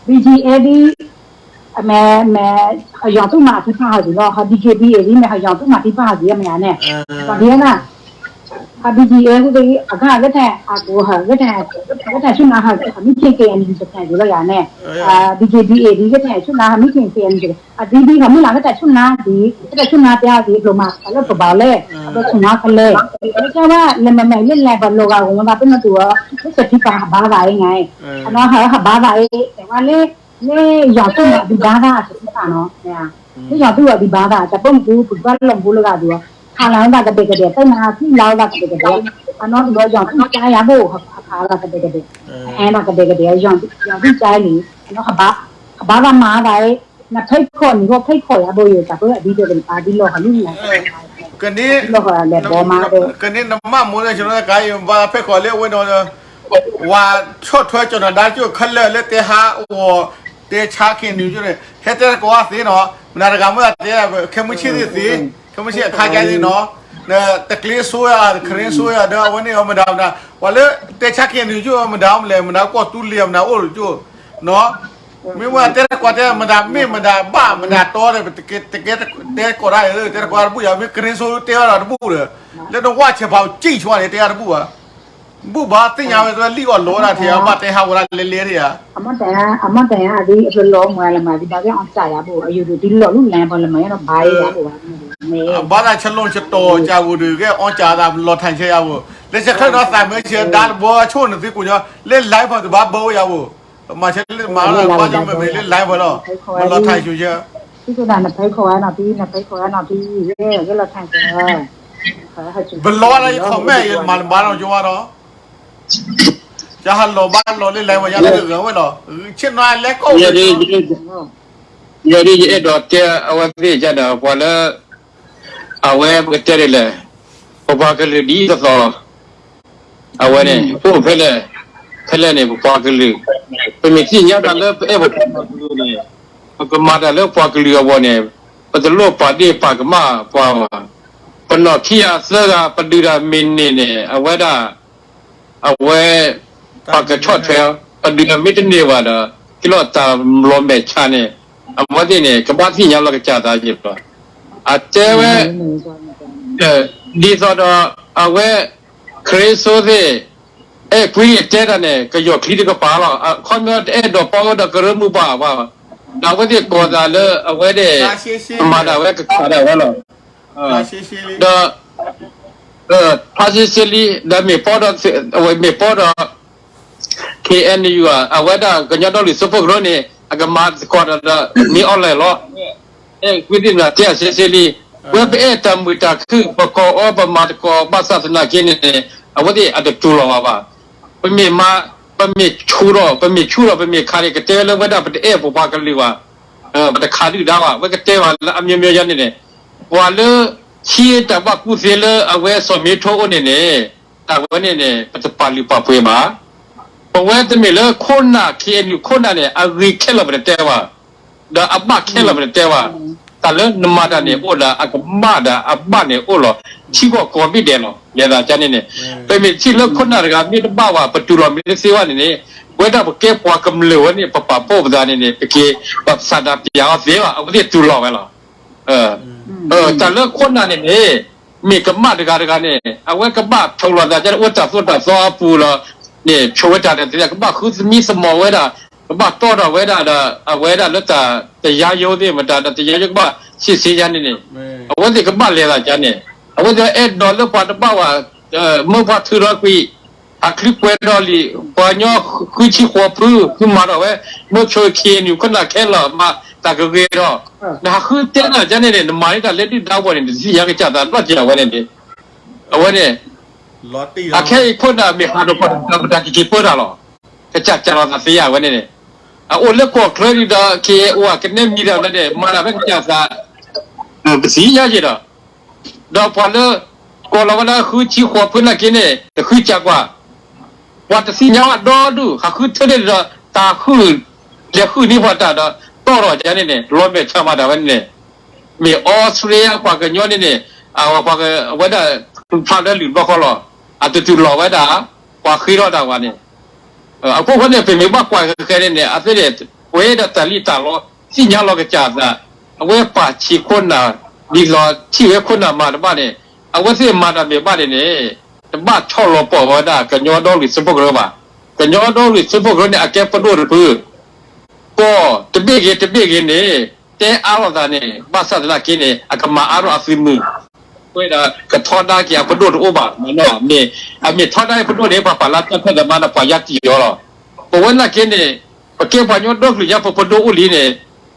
ဘီၣ်ကၠ့ ဒ် အမ့ၢ်, မ့ၢ်, ဟးယီၤသူၣ်မၤထံဖးဟးဂီၤလီၤ ဟး ဒ်က့ဘံၣ်အ့ ဒ်မ့ၢ်ဟးယီၤသူၣ်မၤထံဖးဟးဂီၤမ့ၢ်ဧါန့ၣ်, ပှၤဒ်န့ၣ်, အ ဘီ ကၠီ အဃိသ့ၣ် အဂၤဂဲၤထၢၣ် အကိးဟၢ ဂဲၤထၢၣ် ဂဲၤထၢၣ်ဆူၣ်နၤဟၢ မ့ၢ် ခ့ၣ်အဲၣ်ယူၣ် တဖျၢၣ်ဒိၣ်လီၤယၤန့ၣ်, ဘီ ကၠီ ဘီ အ့ၣ် ဒ် ဂဲၤထၢၣ်ဆူၣ်နၤဟၢ မ့ၢ် ခ့ၣ်အဲၣ်ယူၣ် အ ဘီ ဘီ ခီမ့ၢ်လၢ ဂဲၤထၢၣ်ဆူၣ်နၤဒ် ဂဲၤထၢၣ်ဆူၣ်နၤပျၢ်ဒ် အဖျိမး တၢ်လၢပဘၣ်လဲၣ် အဖျိဆူၣ်နၤကလဲၣ်, အဝဲကဲဝဲ လဲၤမၤမဲာ်လၢလဲၤပလီၤဂာ်ဂီၤမၤသး ပနီၢ်တူၢ်အီၤ လၢစဲးဖံပာ်ဟးဘါသးအံၤန့ၣ်, အနီၢ်ဟၢဟးဘါသးအံၤ တဲဝဲလၢ လၢယွၤသူၣ်မၤဒံးဘါသး စဲးဖံပာ်နီၤ လၢယွၤသူၣ်အီၤဒံးဘါသး တၢ်ပိာ်မုၣ်ပူၤ ပကဘၣ်လီၢ်မူလၢဂၤဒုးအီၤ, ခးလီၤဝဲသးကဒဲကဒဲး သ့ၣ်နၤသံလီၤဝဲသးကဒဲကဒဲး, အနီၢ်တဘျီ ယွၤသူၣ်ကါယၤဘိၣ် ဟးခးဝဲသးကဒဲကဒဲး, အဟဲသးကဒဲကဒဲး ယွၤသူၣ်ကါလံ, အနီၢ်ဟးဘါသးအံၤ, နဖဲခိၣ်နံၤဂီၢ် ဖဲခိၣ်ယၤဘိၣ်ယိၤ တၢ်ပၢအဒံတဲကနပာ်ဒ်လီၢ်ဟးလံလၢ ကန့ၣ် လီၢ်ဟးလဲၤဘီမးဒီး ကန့ၣ်နမၣ်မူလၢ ကကါယဘါဖဲခိၣ်လၢအဝဲဒီး ဝၤဆီၣ်ထွဲကၠီၤနၤဒါကၠိခဲလၢာ်လၢတဲဟးဂီၤ တဲဆါ ခ့ၣ်အဲၣ်ယူၣ် ကၠိန့ၣ် ဟဲတဲသကိးသ့နီၤ, မနၤတဂၤမ့ၢ်တဲ ခဲမုၢ်ဆ့ၣ်သ့ၣ်သ့, ခဲမုၢ်ဆ့ၣ်အခါကဲသ့ၣ်နီၤ, တကျ့စိယၤ ခရ့စိယၤဒီး အဝဲန့ၣ်မတၤမတၤ ပှၤလၢတဲဆါ ခ့ၣ်အဲၣ်ယူၣ် ကၠိမတၤမလဲၣ် မတၤကွီၢ်တူလံၤ မတၤအိၣ်ကၠိနီၤ, မ့ၢ်ဝဲတဲသကိးတဲ မတၤမ့ၢ်မတၤဘၣ်မတၤတီဒီး တကဲတဲသကိးတၢ်ဧၢ တဲသကိးတၢ်တဘူၣ်ယၤ မ့ၢ်ခရ့စိတဲဝဲဒၣ်တဘူၣ်ဒီး လၢနဝၢ်ဆဲးဖးကံၣ်ဆိန့ၣ် တဲတၢ်တဘူၣ်ဘၣ် ဘူၣ်ဘၣ်သ့ၣ်ညါဝဲ လံၣ်အီၣ်လိၤဝဲဒၣ်ထံၣ် ဘၣ်တဲဟးဝဲဒၣ်လဲၤလဲၤထံၣ်ဧါ, အမ့ၢ်တဲ အမ့ၢ်တဲအဒ်အဖျိလီၤမွဲလမၤဒ်ဘၣ်ကဲအီၣ်စၢ်ယၤဘိၣ် အယိာ်ဒိၣ်ဒ်လီၢ်လူၢ်လၢပှၤလၢမၤယါဒီးဘါယၤဘိၣ်ဘၣ်, ဘၣ်သးဆၢလိာ်ဆၢတီၤကၢ်ဝူၤဒုးကဲအီၣ်စၢ်သး လီၤထၢၣ်ဆၢယၤဘိၣ် လၢဆၢချၢဒီးသးမၢဆၢဒါတဘီဆိၣ်နသုကိးညီ လၢ live ပှၤတဘၣ်ဘၢဝဲယၤဘိၣ်, ပမၤဆၢလၢမၤလၢဘၣ်ညီမ့ၢ်မ့ၢ်လၢ live လီၤ, ပလီၤထၢၣ်ဆူၣ်ဆၢ နဖဲခိၣ်ဝဲနီၤဖံ နဖဲခိၣ်ဝဲနီၤဖံ ယဲလီၤထၢၣ်ဆူၣ် ပလီၤလၢယ comment ယမၤတဘၣ်နီၤကၠိဝဲဒီး ယဟးလီၤဘၣ်လီၤလၢ live ပှၤယၤလၢဂၤဝဲလီၤ, ဆ့ၣ်နီၤလဲၤကိးဝဲ ယဲဒ်ယအဲၣ်ဒိးတဲအဝဲသ့ၣ်ကဒီး ပှၤလၢ အဝဲပကတဲဒ်လဲၣ်, ပပှၤကလုာ်ဒ်သိးသိး အဝဲန့ၣ် အိၣ်ဖဲလဲၣ်, ဖဲလဲၣ်န့ၣ် ပပှၤကလုာ်, ပမ့ၢ်သ့ၣ်ညါတၢ်လၢပအဲၣ်ပပှၤကလုာ်န့ၣ် ပကမၤတၢ်လၢပှၤကလုာ်အဂီၢ်န့ၣ် ပတလိၣ်ပာ်ဒ့ၣ်ပာ်ကမၣ်ပှၤဘၣ်, ပနီၢ်ခံဂၤသၢဂၤ ပဒုးတၢ်မ့ၢ်န့ၢ်န့ၣ် အဝဲဒၣ် အဝဲ ပှၤကဆီၣ်ထွဲ ပဒုးတၢ်မ့ၢ်တန့ၢ်ဘၣ်ဒီး ကလီၤတၢ်လီၤမဲာ်ဆါန့ၣ် အဝဲသ့ၣ်န့ၣ် ကဘၣ်သ့ၣ်ညါလီၤကစၢ်သးယ့ၣ်လီၤ, အတဲဝဲ ဒ်သိးဒီး အဝဲ ခရ့စိသ့ၣ် အဲၣ်ကွံအတဲတၢ်န့ၣ် ကယီၢ်ချံတကပၤလီၤ, အခီပညီတအဲၣ်ဒိးပီဝဲဒီးကရၢမိၢ်ပှၢ်ဘၣ်, ဒီးအဝဲသ့ၣ်ကိးသးလၢအဝဲန့ၣ် မၤဒၣ်ဝဲကခးဒၣ်ဝဲလီၤ, ဒီး ဖါဆ့ဆ့လံ ဒီးမ့ၢ်ပီဒီး မ့ၢ်ပီဒီး ခ့ၣ်အဲၣ်ယူၣ် အဝဲဒၣ်ကညီဒီကလုာ်စၢဖှိၣ်ကရၢန့ၣ် အကမၤသကိးဒီး မ့ၢ်အီၣ်လဲၣ်လီၤ, အဲၣ်ကွံသ့ၣ်မနုၤတဲအဆ့ဆ့လံ, ဝဲပအဲၣ်တၢ်မုာ်တၢ်ခုၣ် ပကိးအီၤပမၤသကိးဘၣ်ဆၣ်သနာ်က့န့ၣ် အဝဲသ့ၣ်အတတူၢ်လိာ်ဘၣ်ဘၣ်, ပမ့ၢ်မၤ ပမ့ၢ်ဆူၣ်ဒီး ပမ့ၢ်ဆူၣ်ဒီး ပမ့ၢ်ခးန့ၣ် ကတဲဝဲလၢဝဲဒၣ်ပတအဲၣ်ပပှၤကလုာ်ဘၣ်, ပတခးဒုၣ်ဒါဘၣ်, ဝဲကတဲဘၣ်လၢအမျိုးမျိုးယါန့ၣ်န့ၣ်, ပှၤလၢ ဟံးတၢ်ဘၣ်ကူၣ်သ့လၢအဝဲစီၤမ့ထိအိၣ်န့ၣ်န့ၣ်, တၢ်ဝဲန့ၣ်န့ၣ် ပတပာ်လုၢ်ပာ်ပှ့ၤဘၣ်, ပဝဲတမ့ၢ်လၢခိၣ်နၢ် ခ့ၣ်အဲၣ်ယူၣ် ခိၣ်နၢ်န့ၣ် အဂ့ၤခဲလၢာ်ပတတဲဘၣ်, ဒီးအဘၣ်ခဲလၢာ်ပတတဲဘၣ်, တၢ်လၢနမၤတၢ်န့ၣ်အိၣ်ဒီး အကမၣ်ဒီးအဘၣ်န့ၣ်အိၣ်လီၤ, ထံကီၢ်ကိးဘ့ၣ်ဒဲးလီၤ, ယဲဒၣ်ကန့ၣ်န့ၣ်, ပမ့ၢ်ထံၣ်လၢခိၣ်နၢ်တဂၤမ့ၢ်တဘၣ်ဘၣ် ပတူၢ်လိာ်မ့ၢ်တသ့ဘၣ်န့ၣ်န့ၣ်, ဝဲဒၣ်ပကဲပှၤကမျၢၢ်ဝဲန့ၣ် ပပာ်ဖှိၣ်ပသးန့ၣ်န့ၣ် ပက့ၤ ပသးတၢ်ပျၢ်အီၤသ့ဘၣ် အဝဲသ့ၣ်တူၢ်လိာ်ဝဲလီၤ တၢ်လၢခိၣ်နၢ်န့ၣ်န့ၣ်, မ့ၢ်ကမၣ်တဂၤတဂၤန့ၣ် အဝဲကဘၣ်ဖျိးလိာ်သး ကအိၣ်တၢ်သိၣ်တၢ်သီအပူၤလီၤ, န့ၣ် ဖျိးဝဲတၢ်န့ၣ် ကဘၣ်ဃုသမံသမိးဝဲဒၣ်, ကဘၣ်တီၢ်ထီၣ်ဝဲဒၣ်ဒီး အဝဲဒၣ်လၢတၢ် တယါယိသ့ၣ်မတၤဒီး တယါယိကဘၣ်ဆံးဆံးယါန့ၣ်န့ၣ်, အဝဲသ့ၣ်ကဘၣ်လဲၤသးကန့ၣ်, အဝဲသ့ၣ်အဲၣ်ဒိးလၢပှၤတဘၣ်ဝဲ မၢပှၤထုးထီၣ်ကွံာ် ဟးချုးကွဲးထီၣ်လံ, ပှၤကညီဃုဆံဃိးဖု ဃုမၤထီၣ်ဝဲ, မၢဖျိး ခ့ၣ်အဲၣ်ယူၣ် ခိၣ်နၢ်ခဲလၢာ် မၤတၢ်ကဂ့ၤဒီး, နဟးဃုတဲနၤကန့ၣ်န့ၣ် နမၤန့ၢ်တၢ်လၢဒုၣ်ဒါဝဲန့ၣ် နသ့ၣ်ညါကစၢ်သးနီၢ်က့ၤအဝဲန့ၣ်န့ၣ်, အဝဲန့ၣ်, အခဲအံၤခိၣ်နၢ်မ့ၢ်ဟးထီၣ်ပှၤတၢ်ပတၢ်ကက့ၤပၢတၢ်လီၤ, ကစၢ်ကၢ်လီၤသးသ့ယါဝဲန့ၣ်န့ၣ်, အအိၣ်လၢကီၢ်ချၢဒံးဒီး ခ့ၣ်အဲၣ်ယူၣ် ကနဲမံၤတၢ်လၢန့ၣ် မၤတၢ်ဖဲကစၢ်သး, ပသ့ၣ်ညါက့ၤဒီး ဒီးပှၤလၢ ကိးလီၤဝဲဒၣ်ဃုဆံဃိးဖုနာ်က့န့ၣ် တဃုစၢ်ကွၢ်, ပှၤတသ့ၣ်ညါဝဲဒီဒူၣ် ဟးဃုထၢန့ၣ်ဒီး တၢ်ဃု လဲၤဃုန့ၢ်ပှၤတၢ်ဒီး တီၢ်ထီၣ်ကန့ၣ်န့ၣ် လီၤမဲာ်ဆှးမၤတၢ်ဝဲန့ၣ်, မ့ၢ်အီစထြ့လယါပှၤကညီန့ၣ်န့ၣ်, အဝဲဒၣ် ဖးလၢလုၢ်ဘျီဃီလီၤ, အတတူၢ်လိာ်ဝဲဒၣ် ပှၤဃ့ထီၣ်တၢ်ဝဲန့ၣ်, အဃိဃိန့ၣ် ပမ့ၢ်ဘၣ်ကွၢ်ဃဲၤဃဲၤန့ၣ်န့ၣ် အသ့ၣ်န့ၣ် ပဝဲဒၣ်တၢ်လံၣ်တၢ်လီ သ့ၣ်ညါလီၤကစၢ်အသး, အဝဲပာ်ဆံးခိၣ်နၢ် ဒ်သိးထံၣ်ဝဲခိၣ်နၢ်မၤတဘၣ်န့ၣ်, အဝဲသ့ၣ်မၤတၢ်မ့ၢ်ဘၣ်န့ၣ်န့ၣ် တဘၣ်ဆီၣ်လီၤပီၣ်ဝဲဒၣ် ကညီဒီကလုာ်စၢဖှိၣ်ကရၢဘၣ်. ကညီဒီကလုာ်စၢဖှိၣ်ကရၢန့ၣ် အကဲပဒိၣ်တဖု ကီၢ်တဘ့ၣ်ဂ့ၤတဘ့ၣ်ဂ့ၤန့ၣ် တဲအါလိာ်သးန့ၣ် ဘၣ်ဆၣ်သနာ်က့န့ၣ် အကမၤအါထီၣ်အသုးမုၢ် ဝဲဒၣ်ကထီဒါက့ၤအပဒိၣ်တအိၣ်ဘၣ်မနီၤ, မ့ၢ်အမ့ၢ်ထီဒါပဒိၣ်န့ၣ် ပှၤပာ်လၢတၢ်ဖဲသးမါဒီးပှၤယါတံၢ်အီၤလီၤ. ပဝဲနာ်က့န့ၣ် ပကဲပှၤကညီဒီကလုာ်ညါ ပပဒိၣ်အိၣ်လံန့ၣ်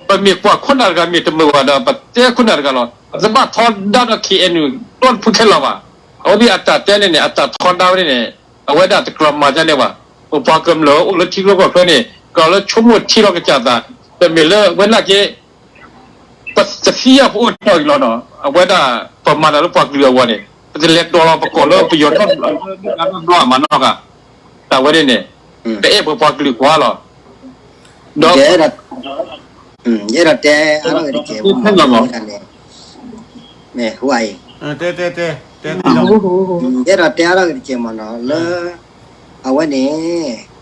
ပမ့ၢ်ကွၢ်ခိၣ်နၢ်တဂၤမ့ၢ်တမုာ်ဘၣ်ဒီး ပတဲခိၣ်နၢ်တဂၤလီၤ. ပတဘၣ်ထီဒါဒီး ခ့ၣ်အဲၣ်ယူၣ် ဒီတဖုခဲလၢာ်ဘၣ်. အဝဲဒၣ်အတၢ်တဲန့ၣ်န့ၣ် အတၢ်ထီဒါဝဲန့ၣ်န့ၣ် အဝဲဒၣ်တကြၢးမၤဒ်န့ၣ်ဘၣ်. ပပှၤကမျၢၢ်အိၣ်လၢထံကျိကီၢ်ချၢန့ၣ် ကြၢးလၢဆိကမိၣ်ထံလီၤကစၢ်သး, တမ့ၢ်လၢဝဲနာ်က့ ပတသံယၤပအိၣ်ထီၣ်အံၤလီၤနီၤ. အဝဲဒၣ်ပမၤတၢ်လၢပှၤကလုာ်အဂီၢ်န့ၣ် ပတလဲၤဒိးလီၤပကိာ်လၢပယီၤနီတဘျီဘၣ်မနီၤဂၤ. တၢ်ဝဲန့ၣ်န့ၣ် ပအဲၣ်ပပှၤကလုာ်ပှၤလီၤ. ဒီး ယအဲၣ်ဒိးတဲအါထီၣ်က့ၤတကဲးဖိမး တဲလီၤမး မ့ၢ်ဝဲအံၤ တဲတဲတဲတဲ ယအဲၣ်ဒိးတဲအါထီၣ်က့ၤတကဲးမးနီၤ လၢ အဝဲန့ၣ်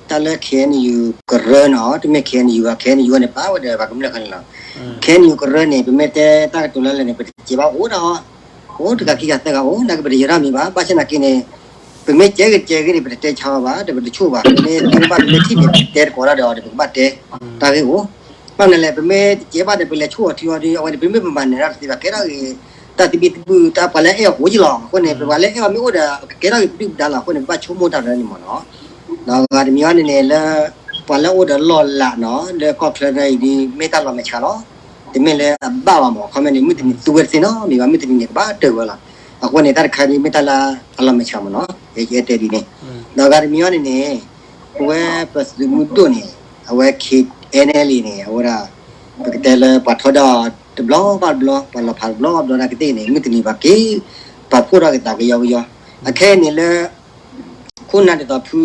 တၢ်လၢ ခ့ၣ်အဲၣ်ယူၣ် ကရၢနီၤ တမ့ၢ် ခ့ၣ်အဲၣ်ယူၣ် ဘၣ် ခ့ၣ်အဲၣ်ယူၣ် န့ၣ် ပာ်ဝဲဒီးပှၤကမျၢၢ်ခဲလၢာ်လီၤ. ခ့ၣ်အဲၣ်ယူၣ် ကရၢန့ၣ် ပမ့ၢ်တဲတၢ်ကတိၤလၢလၢ်န့ၣ် ပတစဲးဘၣ်အိၣ်ဒၣ်အီၤ အိၣ်တဂၤခံဂၤသၢဂၤအိၣ် နာ်က့ပတယဲၤတၢ်မံၤဘၣ် ဘၣ်ဆၣ်နာ်က့န့ၣ် ပမ့ၢ်စဲးဂ့ၤတစဲးဂ့ၤန့ၣ် ပတတဲဆါအီၤဘၣ် ဒီးပတဆိၣ်ဘၣ် ပမ့ၢ်သ့ၣ်ဘၣ်ပမ့ၢ်ထံၣ်န့ၣ် ပတဲတကိးတၢ်ဒီးအီၤဒီး ပကဘၣ်တဲ တၢ်ဂ့ၢ်အိၣ် ဘၣ်မနုၤလဲၣ် ပမ့ၢ်တစဲးဘၣ်ဒီး ပလဲၤဆိၣ်အီၤထံအီၤဒီး အဝဲန့ၣ် ပမ့ၢ်ပမၤနၢၤတၢ်တသ့ဘၣ် ကဲထီၣ်ဂ့ၤ တၢ်သဘံၣ်သဘုၣ် တၢ်ပှၤလၢအဲၣ်အီၤအိၣ်ယံလီၤ. အဃိန့ၣ် ပပှၤလၢအဲၣ်အီၤမ့ၢ်အိၣ်ဒီး ကကဲထီၣ်ဂ့ၤပဒုၣ်ပဒါလီၤ. အဃိန့ၣ် ပဘၣ်ဆိကမိၣ်တၢ်ဒီးန့ၣ်မးနီၤ ဒီးဂၤတမံၤအံၤန့ၣ်န့ၣ်လၢ ပှၤလၢအိၣ်ဒီးလီၢ်လၤနီၤ လၢကီၢ်ချၢဒီးအံၤဒ် မ့ၢ်တၢ်လီၤမဲာ်ဆှးလီၤ. တမ့ၢ်လၢအဘၣ်ဘၣ်မး ခီမ့ၢ်န့ၣ် မုၢ်တနံၤသူဝဲတသ့နီတမံၤဘၣ် မုၢ်တနံၤန့ၣ် ကဘၣ်တၢၢ်ဝဲလီၤ. အဃိန့ၣ် တၢ်တခါဒ်မ့ၢ်တၢ်လၢအလီၤမဲာ်ဆှးမးနီၤ ယအဲၣ်တဲဒ်န့ၣ် ဒီးဂၤတမံၤအံၤန့ၣ်န့ၣ် ပဝဲပသုးမုၢ်ဒိၣ်န့ၣ် အဝဲ ခ့ၣ်အဲၣ်ယူၣ် န့ၣ် အဝဲဒၣ် ပကတဲလၢပှၤထီဒါတဘျီဘၣ်တဘျီ ပှၤလီၤဖးတဘျီဘၣ်တဘျီ နာ်ကသ့ၣ်န့ၣ် မုၢ်တနံၤပှၤက့ၤ ပာ်ဖှိၣ်ထီၣ်က့ၤသးကယီကယီ အခဲအံၤန့ၣ်လၢ ခိၣ်နၢ်ဒ်သိး ဖု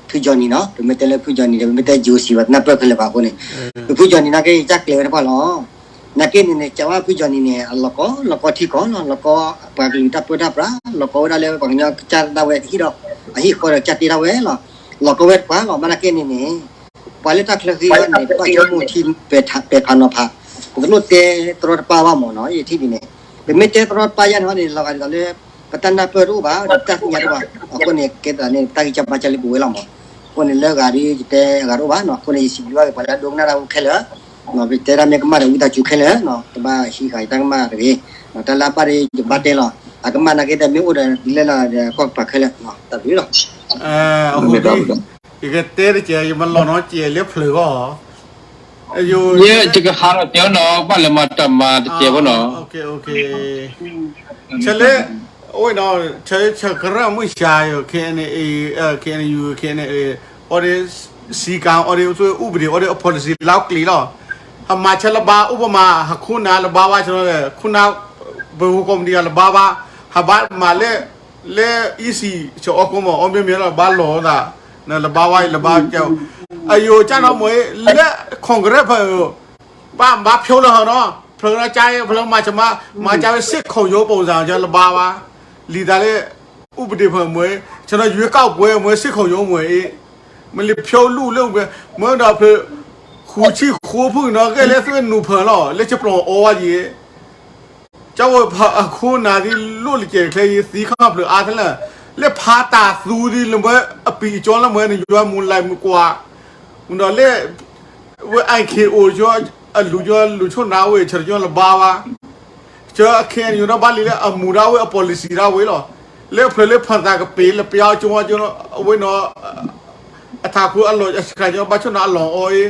ဖု Johnny နီၤ ပမ့ၢ်တဲလၢဖု Johnny ဒီး ပမ့ၢ်တဲ Josie ဘၣ် သနာ်ပၢၢ်ခဲလၢာ်ဘၣ်အဃိန့ၣ် ဖု Johnny နာ်က့ ယကၢ်ကျဲၤဝဲတဖၣ်လီၤ. နာ်က့န့ၣ်န့ၣ် ကးဝဲဖု Johnny န့ၣ် အလီၤကီ လီၤကီထံကီၢ်လီၤ လီၤကီပှၤကလုာ်တၢ်ပၢတၢ်ပြး လီၤကီဝဲဒၣ်လၢပှၤကညီကစၢ်ဒၣ်ဝဲဟံၣ်ဒီး အဟံၣ်ဃီဒီးကၢ်တ့ထီၣ်ဝဲလီၤ. လီၤကီဝဲတပှၤလီၤ ဘၣ်နာ်က့န့ၣ်န့ၣ် ပှၤလၢတၢ်ချၢဃ့အီၤန့ၣ် ပဘၣ်ဆိကမိၣ်ထံပဲာ်ဖးနီၤဖး ပတလိၣ်တဲတရီတပါဘၣ်မးနီၤ ယထံၣ်ဒ်န့ၣ် ပမ့ၢ်တဲတရီတပါယါန့ၣ်န့ၣ် လီၤဂာ်ဒ်သိးလၢ ပတၢ်နၢ်ပၢၢ်တအိၣ်ဘၣ် ဒီးပတၢ်သ့ၣ်ညါတအိၣ်ဘၣ် အဃိန့ၣ် ကဲသးန့ၣ် တၢ်ဂံၢ်စၢ်ဘါစၢ်လၢပဝဲလီၤမး အဃိန့ၣ် လၢဂၤဒီး ယတဲအဂၤတအိၣ်ဘၣ်နီၤ အဃိန့ၣ် ယစံးဘျုးဘၣ်က့ၤပှၤလၢအဒိကနၣ်တၢ်အိၣ်ခဲလၢာ် ပတဲတၢ်မ့ၢ်ကမၣ်ဒီးဝံသးစူၤခဲလၢာ် တဘၣ်ဟံးဃာ်ယတၢ်ကမၣ်တဂ့ၤ တၢ်လၢအဘၣ်ဒီးယဘၣ်တဲလီၤ အကမၣ်နာ်က့ဒီးမ့ၢ်အိၣ်ဒီးဒ်လဲၣ်လီၤဒီးကီၢ်ပှၤခဲလၢာ် တၢ်ဘျုးလီၤ ယကတဲတကဲး ယမၤလီၤနီတကဲးလၢဖျၢၣ်ဂီၢ် ယဲယကဟးထီၣ်တဲနီၤ ဘၣ်လဲၤမၤတၢ်မၤတကဲးဖိနီၤ ဆၢလၢ အဝဲနီၤ ဆၢ ဆၢကရၢၢ်မုၢ်ဆါယိၤ KNA KNU KNLA အီၤဒ် စည်းကမ်း အီၤဒ် ဥပဒေ အီၤဒ် အ policy လၢအကျဲၤလီၤ ဟမၤဆၢလၢၤဘၣ် ဥပမာ ဟခိၣ်နၢ်လၢၤဘၣ်ဝဲ ခိၣ်နၢ် ပဝဲကိးမံၤဒ်လၢၤဘၣ်ဝဲ ဟဘၣ်မၤလၢ လၢ EC ဆၢအီၤကိးမး အီၤမ့ၢ်မ့ၢ်လၢၤဘၣ်လီၤသး နလၢၤဘၣ်ဝဲ လၢၤဘၣ်ကဲ အယိၤကၢ်နီၤမ့ၢ် လၢ Congress ဖဲ ဘၣ်ဘၣ်ဖျိလၢဟီနီၤ ဖျိလၢကၢ် ဖျိမၤဆၢမၤ မၤကၢ်ဝဲ စစ်ခုံရုံးပုံစံ ကၢ်လၢၤဘၣ်ဝဲ လံာ်သးလၢ ဥပဒေဖဲမ့ၢ် ဆၢနီၤ ရွေးကောက်ပွဲမ့ၢ် စစ်ခုံရုံးမ့ၢ်အံၤ မ့ၢ်လံာ်ဖျိလူၢ်လၢ မ့ၢ်ဒီးဖျိ ဃုဆံဃိဖုၣ်နီၤ ကဲလၢသုးနူၤဖၢလီၤ လၢကပျီၤအီဝဲယံၤ ကၢ်ဝဲအခိၣ်နၢ်ဒ်လိၣ်လၢကဲၤချဲယံၤ သံခီၣ်ဖျၢၣ်အါထဲလၢာ် လၢဖးတၢ်သူဒ်လၢမ့ၢ်အပံၤအကၠီလၢမ့ၢ် နယွၤမူၤလၢ်မုာ်ကွၢ် မ့ၢ်ဒီးလၢ ဝဲ IKO ကၠီ အလူၤကၠီလူၤဆိၣ်နါဝဲ ဆၢကၠီလၢၤဘၣ်ဝဲ ကၠီ KNU ဒီးဘၣ်လံလၢအမူၤဒၣ်ဝဲအ policy ဒၣ်ဝဲလီၤ လၢဖျၢၣ်လၢဖၢၣ်သးကပ့ၤလၢပျီကၠီကၠီ အဝဲနီၤ အထးခိၣ်အလီၢ်အဆှးကၠီ ဘၣ်ဆိၣ်နါအလီၢ်အီ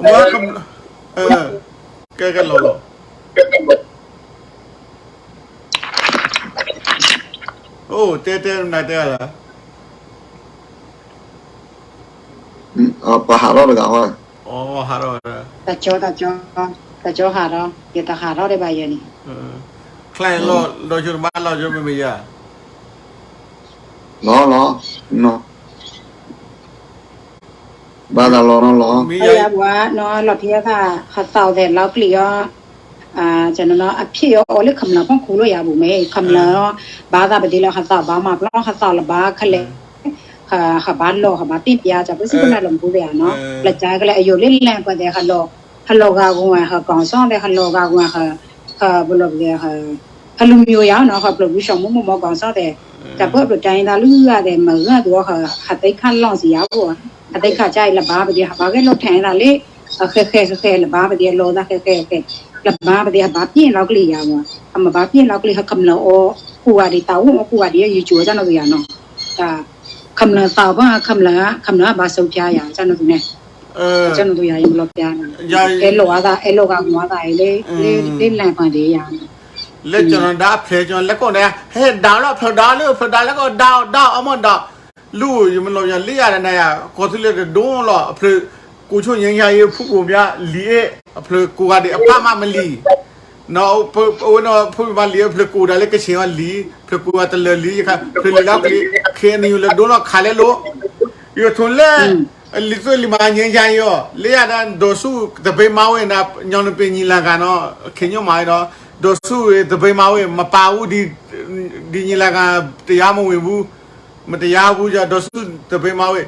အံၤ မ့ၢ် ကဲကဲလီၤလီၤ အိၣ် တဲတဲနၤတဲလၢ ပဟးထီၣ်တဂၤဝဲ ဟးထီၣ် တၢ်ကၠီ တၢ်ကၠီ တၢ်ကၠီဟးထီၣ် ယတဟးထီၣ်ဒံးဘၣ်ယဲန့ၣ် ချါလီၤ ဒီးဆိတဘၣ်လီၤ ကၠီမ့မ့ၢ်ယၤ လီၤလီၤ ဘၣ်သးလီၤနီၤလီၤ မ့ၢ်ယၤ ပှၤနီၤ လီၤထံအသး ဟသးအီၤသဲးလီၤပျံၤအီၤ ကနီၤနီၤ အဖျဲၣ်အီၤအီၤလၢခမျၢၢ်ဖီခိၣ်လီၤယၤပူၤမ့ၢ် ခမျၢၢ်နီၤ ဘၣ်သးပဒ့လီၤ ဟသးအီၤဘၣ်မၤပျီ ဟသးအီၤလၢၤဘၣ်ခဲလၢာ် ဟဘၣ်လီၤ ဟဘၣ်တ့ၢ်ပျါ ကၢ်ပစံးပနၢ်လီၤမူသ့ၣ်ဧါနီၤ လၢကၢ်ကလဲၣ် အယိာ်လၢလဲၣ်ပှၤသဲး ဟလီၤဂာ်ဂုာ်ဝဲ ဟကီၢ်စီၣ်သဲး ဟလီၤဂာ်ဂုာ်ဝဲ ဟဘၣ်လီၤပသဲး ဟလူၤမံၤယၤနီၤ ဟပျၢၢ်ဝံၡီၣ်မူမူမီၢ်ကီၢ်စီၣ်သဲး တၢ်ပၢအပျိတၢ်အံၤသးလၢဂၤဒဲး မၤဂၤသူအီၤ ဟးသ့ခါလီၢ်စံယၤအိၣ်, ဟးသ့ခါကါအံၤ လၢဘၣ်ပဒံး ဟးဘၣ်ဂဲၤလိာ်ထဲအံၤသးလၢ အဃဲဃဲဃဲဃဲ လၢဘၣ်ပဒံး အလီၤသးဃဲဃဲဃဲ, လၢဘၣ်ပဒံး ဟးဘၣ်ပျ့ၤလီၤကလံၤယၤမး, ဟးမ့ၢ်ဘၣ်ပျ့ၤလီၤကလံၤ ဟးခမျၢၢ်အီၣ်ကူၣ်ဂၤဒံး သးအိၣ်အီၣ်ကူၣ်ဂၤဒံး ယကၠိၤတၢ်နီၢ်သူယၤနီၤ, တၢ် ခမျၢၢ်သးပှၢ် ခမျၢၢ် ခမျၢၢ်ဘၣ်ဆိးပၠါယၤ တၢ်နီၢ်သူန့ၣ်, တၢ်နီၢ်သူယၤ ယမ့ၢ်လီၤပျါန့ၣ်, အဲၣ်လိာ်အသး အဲၣ်လိာ်ဂၤမူအသးအံၤလၢ လၢ လၢလၢပှၤဒံးယၤ လၢကၠီၤနီၤဒါအဖျဲၣ်ကၠီၤလဲၤကိးန့ၣ် ဟဲဒၣ်လီၤဖျၢၣ်ဒါ လၢဖျၢၣ်ဒါလဲၤကိး ဒါဒါအီၣ်မ့ၢ်ဒါ, လူ ယမ့ၢ်လီၤပျါလံယၤဒီးနၤယၤ ကီၢ်သူလ့ၤတဒိလီၤ အဖျၢၣ်ကိးဆိညါယၤ ယဖုကိးမးလံၤအဲၣ် အဖျၢၣ်ကိးဂၤဒံး အဖျါမးမလံၤ နီၤ ဖုမးလံၤ ဖျၢၣ်ကိးဒၣ်လၢကဆ့ၣ်အီၤလံၤ ဖျၢၣ်ကိးဂၤတလၢာ်လံၤ ယခါ ဖျၢၣ်လံၤလၢအကျံၤ ခဲအံၤနယူၤလၢဒိလီၤခးလဲလိာ် ယိၤထိးလဲၣ် လံာ်သွဲၣ်လံာ်မၤညါယၤအီၤ လၢယၤဒီး ဒီးဆူတဘ့မါဝဲ ညီနုၢ်ပ့ၤညီလာခံနီၤ ခ့ညိၣ်မးဝဲဒီး ဒီးဆူတဘ့မါဝဲ မပာ်အူ ဒ်ညီလာခံ တရားမဝင်ဘူး မတရားဘူး ဒီးဆူတဘ့မါဝဲ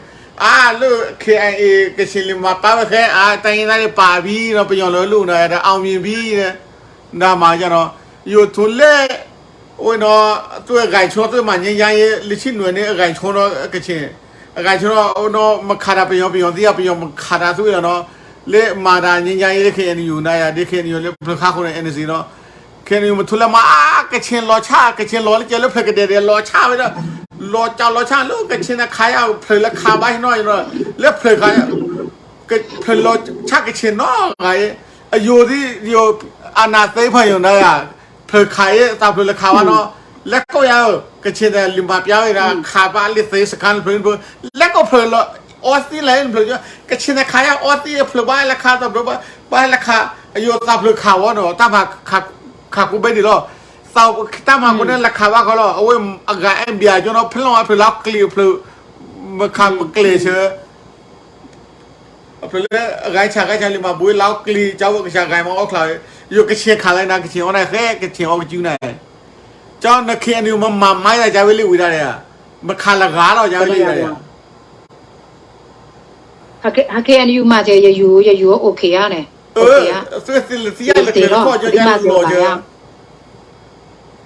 အါ လၢ ခဲအံၤ ကချင်လံာ်မၤပာ်ဝဲဃဲ အါ တိုင်းရင်းသားတွေပါပြီ ဒီးပယီၤလၢအလိၣ်နီၤ ဒီး အောင်မြင်ပြီ ဒီးမၤယၤနီၤ ယိၤထိးလဲၣ် အိၣ်နီၤ သွဲၣ်ဂဲၤဆိ သွဲၣ်မၤညါယၤ လၢဆံနွဲၣ်န့ၣ် အဂဲၤဆိနီၤ ကချင် အဂဲၤဆိနီၤ အိၣ်နီၤ မခးတၢ်ပယီၤ ပယီၤသံ ပယီၤမခးတၢ်သွဲၣ်လီၤနီၤ လၢမၤတၢ်ညါယၤ လၢ ခဲအံၤနယူၤ နၤယၤ လၢ ခဲအံၤနယူၤ လၢဖျၢၣ်ဃါဃိန့ၣ် အဲၣ်နစံနီၤ ခဲအံၤနယူၤ မထူလဲၣ်မး အါ ကချင်လီၤဆၣ် ကချင်လီၤလၢကဲလၢဖျၢၣ်ကဒဲဒဲး လီၤဆၣ်ဝဲဒၣ် လီၤကၠီလီၤဆၣ်လၢကချင်န့ၣ်ခးယၤ ဖျၢၣ်လၢခးဘၣ်ဟံးနီၤ လၢဖျၢၣ်ခး ဖျၢၣ်လီၤဆၣ်ကချင်နီၤဂၤအံၤ အယိၤသံ ယိၤ အာဏာသိမ်းဖဲယိၤနၤယၤ ဖျၢၣ်ခးအံၤ သးဖျၢၣ်လၢခးဘၣ်နီၤ လဲၤကိးယၤဧၢ ကချင်န့ၣ် လံာ်မၤပျါဝဲဒၣ် ခးဘၣ်လၢသ့စခါန့ၣ်ဖျၢၣ် လဲၤကိးဖျၢၣ်လီၤ အီသံလဲၣ် ဖျၢၣ် ကချင်န့ၣ်ခးယၤအီသံ ဖျၢၣ်ဘၣ်လၢခး သးဖျၢၣ်ဘၣ်လၢခး အယိၤသးဖျၢၣ်ခးဝဲနီၤ တၢ်မၤခးကူဘဲဒံးလီၤ သး တၢ်မၤကူန့ၣ် လဲၤခးဘၣ်ဃီလီၤ အဝဲအဂၤအဲၣ်ဘံယၤကၠီနီၤ ဖဲလီၤဝဲဖျၢၣ်လၢကျံၤ ဖျၢၣ် မခးမကျဲၤဆၢ အဖျၢၣ်လၢအဂၤဆၣ်ဂၤဆၣ်လံမၤဘှံးလၢကျံၤ ကၠီဝဲကစၢ်ဂၤမၤအီၣ်ချါ ယိၤကဆ့ၣ်ခးလၢနၤ ကဆ့ၣ်အီၣ်နၤ ဃဲကဆ့ၣ်အီၣ်ကစုနၤ ကၠီနခ့အနုမၤမၤယၤ ကၢ်ဝဲလံဝံၤဒၣ်ဒီး မခးလၢဂၤလီၤ ကၢ်ဝဲလံဝံၤဒၣ်ဒီး ဟဲက့ၤအနယူၤမၤစၢၤ ယယူၤ ယယူၤအိၣ်ခ့ဧါန့ၣ် သုသ့လၢသံယၤလၢကျဲလၢခီၣ်ကၠီ ကၢ်လူၤလီၤကၢ်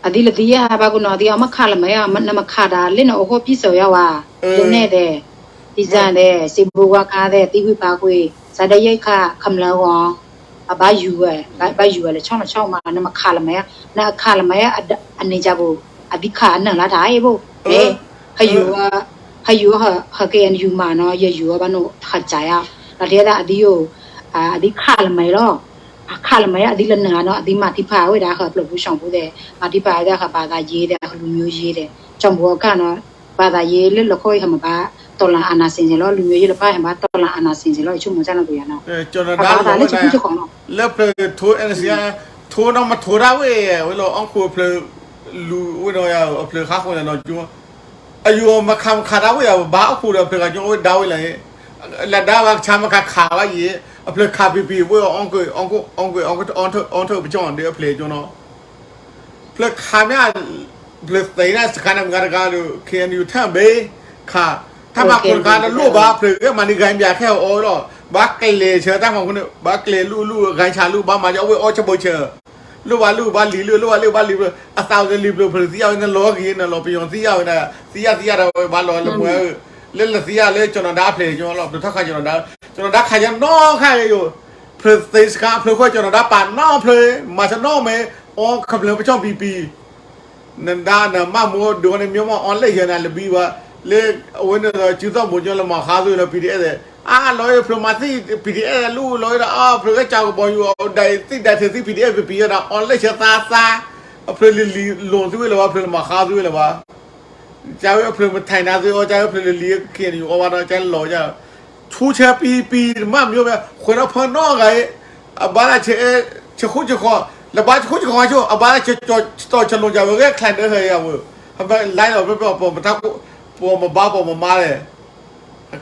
အသံလၢသံယၤ ဘၣ်ကူနီၤသံအီၤ မခးလၢမဲာ် နမခးတၢ်လၢနအိၣ်ဃိပံစၢၤယၤဝဲ လၢနဲၣ်သဲး သံစၢ်သဲး စံးဘိဝါခါသဲး သံဝံၣ်ဖးကွံာ် စးဒဲယဲၢ်ခါ ခမျၢၢ်ဂီၤ အဘၣ်ယူၤဝဲ ဘၣ်ယူၤဝဲလၢဆီၣ်မဆီၣ်မး နမခးလၢမဲာ် နအခးလၢမဲာ် အန့ၣ်ကၢ်ဘိ အသံခးအနၢ်လၢတၢ်အ့ၣ်ဘိ ဟဲ ဟဲယူၤ ဟဲယူၤဟဲက့ၤအနယူၤမၤနီၤ ယယူၤအီၤဘၣ်နီၤ ခးစၢ်ယၤ လီၤတဲဒၣ်အသံယိၤ အသံခးလၢမဲာ်လီၤ အခးလၢမဲာ်အသံလၢနၤနီၤ အသံမၤသံဖးဝဲဒၣ် ဟၢဖျၢၣ်ဖိစီၤဖိသဲး မၤသံဖးဝဲဒၣ် ဟၢဘၣ်သးယ့သဲး ဟၢလူမျိုးရေးသဲး ကၠီၤမူအီခါနီၤ ဘၣ်သးယ့လၢလီၢ်ခိၣ်အံၤ ဟဲမၤဘၣ် တော်လှန်အာဏာရှင် စ့ၢ်လီၤ လူမျိုးရေးလၢဖၣ် ဟဲမၤဘၣ် တော်လှန်အာဏာရှင် စ့ၢ်လီၤ ယဆိကမိၣ်တၢ်နီတပူၤယၤနီၤ ကၠီၤနီၤဒါလီၤဝဲဒၣ် လၢဖျၢၣ်ထိ အဲၣ်နစံ ထိနီၤမထိဒၣ်ဝဲ ဝဲလီၤအီၣ်ခိၣ်အဖျၢၣ် လူၤဝဲဒီးယၤ အဖျၢၣ်ဃါဃိန့ၣ်နီၤကၠီ အယိၤမခးမခးဒၣ်ဝဲယၤ ဘၣ်အီၣ်ခိၣ်ဒီးဖျၢၣ်ဃါကၠီဝဲဒၣ်ဝဲလၢ လၢဒါဘၣ်ကဆါမခးခးဘၣ်ယံၤ အဖျၢၣ်ခးပံၤပံၤ ဝဲအီၣ်ကွံာ် အီၣ်ကွံာ် အီၣ်ကွံာ် အီၣ်ထၢၣ်ပကၠီၣ်ဒီးအဖျၢၣ်ကၠီနီၤ ဖျၢၣ်ခးမ့ၢ် ဖျၢၣ်သ့န့ၣ်စခါန့ၣ်မတၤတဂၤဒီး ခဲအံၤနယူၤထၢၣ်ဘ့ ခး တၢ်မၤခိၣ်တခါလၢလိၣ်ဘၣ်ဖျၢၣ်ဂ့ၤမးန့ၣ် ဂၤဘၣ်ခဲအီၤလီၤ ဘၣ်ကျဲၤဆၢတၢ်မၤခိၣ်န့ၣ် ဘၣ်ကျဲၤလူၤလူၤ ဂၤဆၣ်လူၤ ဘၣ်မၤကၠီ အဝဲအီၣ်ဆၢဘိဆၢ လိၣ်ဘၣ်လူၤဘၣ်လံၤလူၤ လိၣ်ဘၣ်လူၤဘၣ်လံၤဖျၢၣ် အသးဝဲလံၤဖျၢၣ်ဖျၢၣ်သံယၤဝဲန့ၣ် လီၤဂ့ၤန့ၣ် လီၤပယီၤသံယၤဝဲဒၣ် သံယၤသံယၤဒီးဝဲဘၣ်လီၤလၢမွဲဧၢ လၢလၢသံယၤလၢကၠီၤနီၤဒါအဖျၢၣ်ကၠီလီၤ ဖျၢၣ်ထီၣ်ခးကၠီၤနီၤဒါ ကၠီၤနီၤဒါခးယၤနီၣ်ခါယိၤ ဖျၢၣ်သ့စခါ ဖျၢၣ်ဃီကၠီၤနီၤဒါပာ်နီၣ်ဖျၢၣ် မၤဆၢနီၣ်မဲာ် အီၣ်ခမျၢၣ်ပကၠီၣ်ပံၤပံၤ နဒါနမၤမူဒိၣ်န့ၣ် မ့ၢ်မ့ၢ်အီၣ်လဲၣ်ယၤန့ၣ် လၢဘံဘၣ် လၢအဝဲန့ၣ်ဒီး စုသီၣ်ဘိကၠီလၢမၤခါသွံၣ်လၢ ပီၣ်ဒံၣ်အဲၣ် အါ လီၤဖျၢၣ်မၤသံ ပီၣ်ဒံၣ်အဲၣ် လူၤလီၤဒီး အဖျၢၣ်ဂဲၤကၠီကဘီယူၤ ဒၣ်သံဒၣ်ထၢၣ်သံ ပီၣ်ဒံၣ်အဲၣ် ပပံၤဒီး အီၣ်လဲၣ်ဆၢသးသး အဖျၢၣ်လံၤလံၤလိၤသွံၣ်ဝဲလၢၤဘၣ် ဖျၢၣ်လၢမၤခါသွံၣ်ဝဲလၢၤဘၣ် ကၢ်ဝဲအဖျၢၣ်မထံၣ်နၤသွံၣ်အီၤ ကၢ်ဝဲအဖျၢၣ်လံၤလံၤ ခဲအံၤနယူၤအီၣ်ဘၣ်ဒီး ကၢ်လီၤကၢ် ဆူဆၢပံၤပံၤ မ့ၢ်မ့ၢ် ဃဲၤဒီးဖၢနီၣ်ဂၤအံၤ အဘၣ်ဒၣ်ဆၢ ဆၢဃူဆၢဃီၤ လၢဘၣ်ဆၢဃူဆၢဃီၤဆိ အဘၣ်ဒၣ်ဆၢကၠီၤ တီၢ်ဆၢလိၤကၢ်ဝဲ ဂဲၤချဲးဒီးဟဲယၤဝဲ ဟဲဘၣ်လဲၤလီၤ ပပီၢ်မတၢ် ပီၢ်မဘါပီၢ်မမါလဲၣ်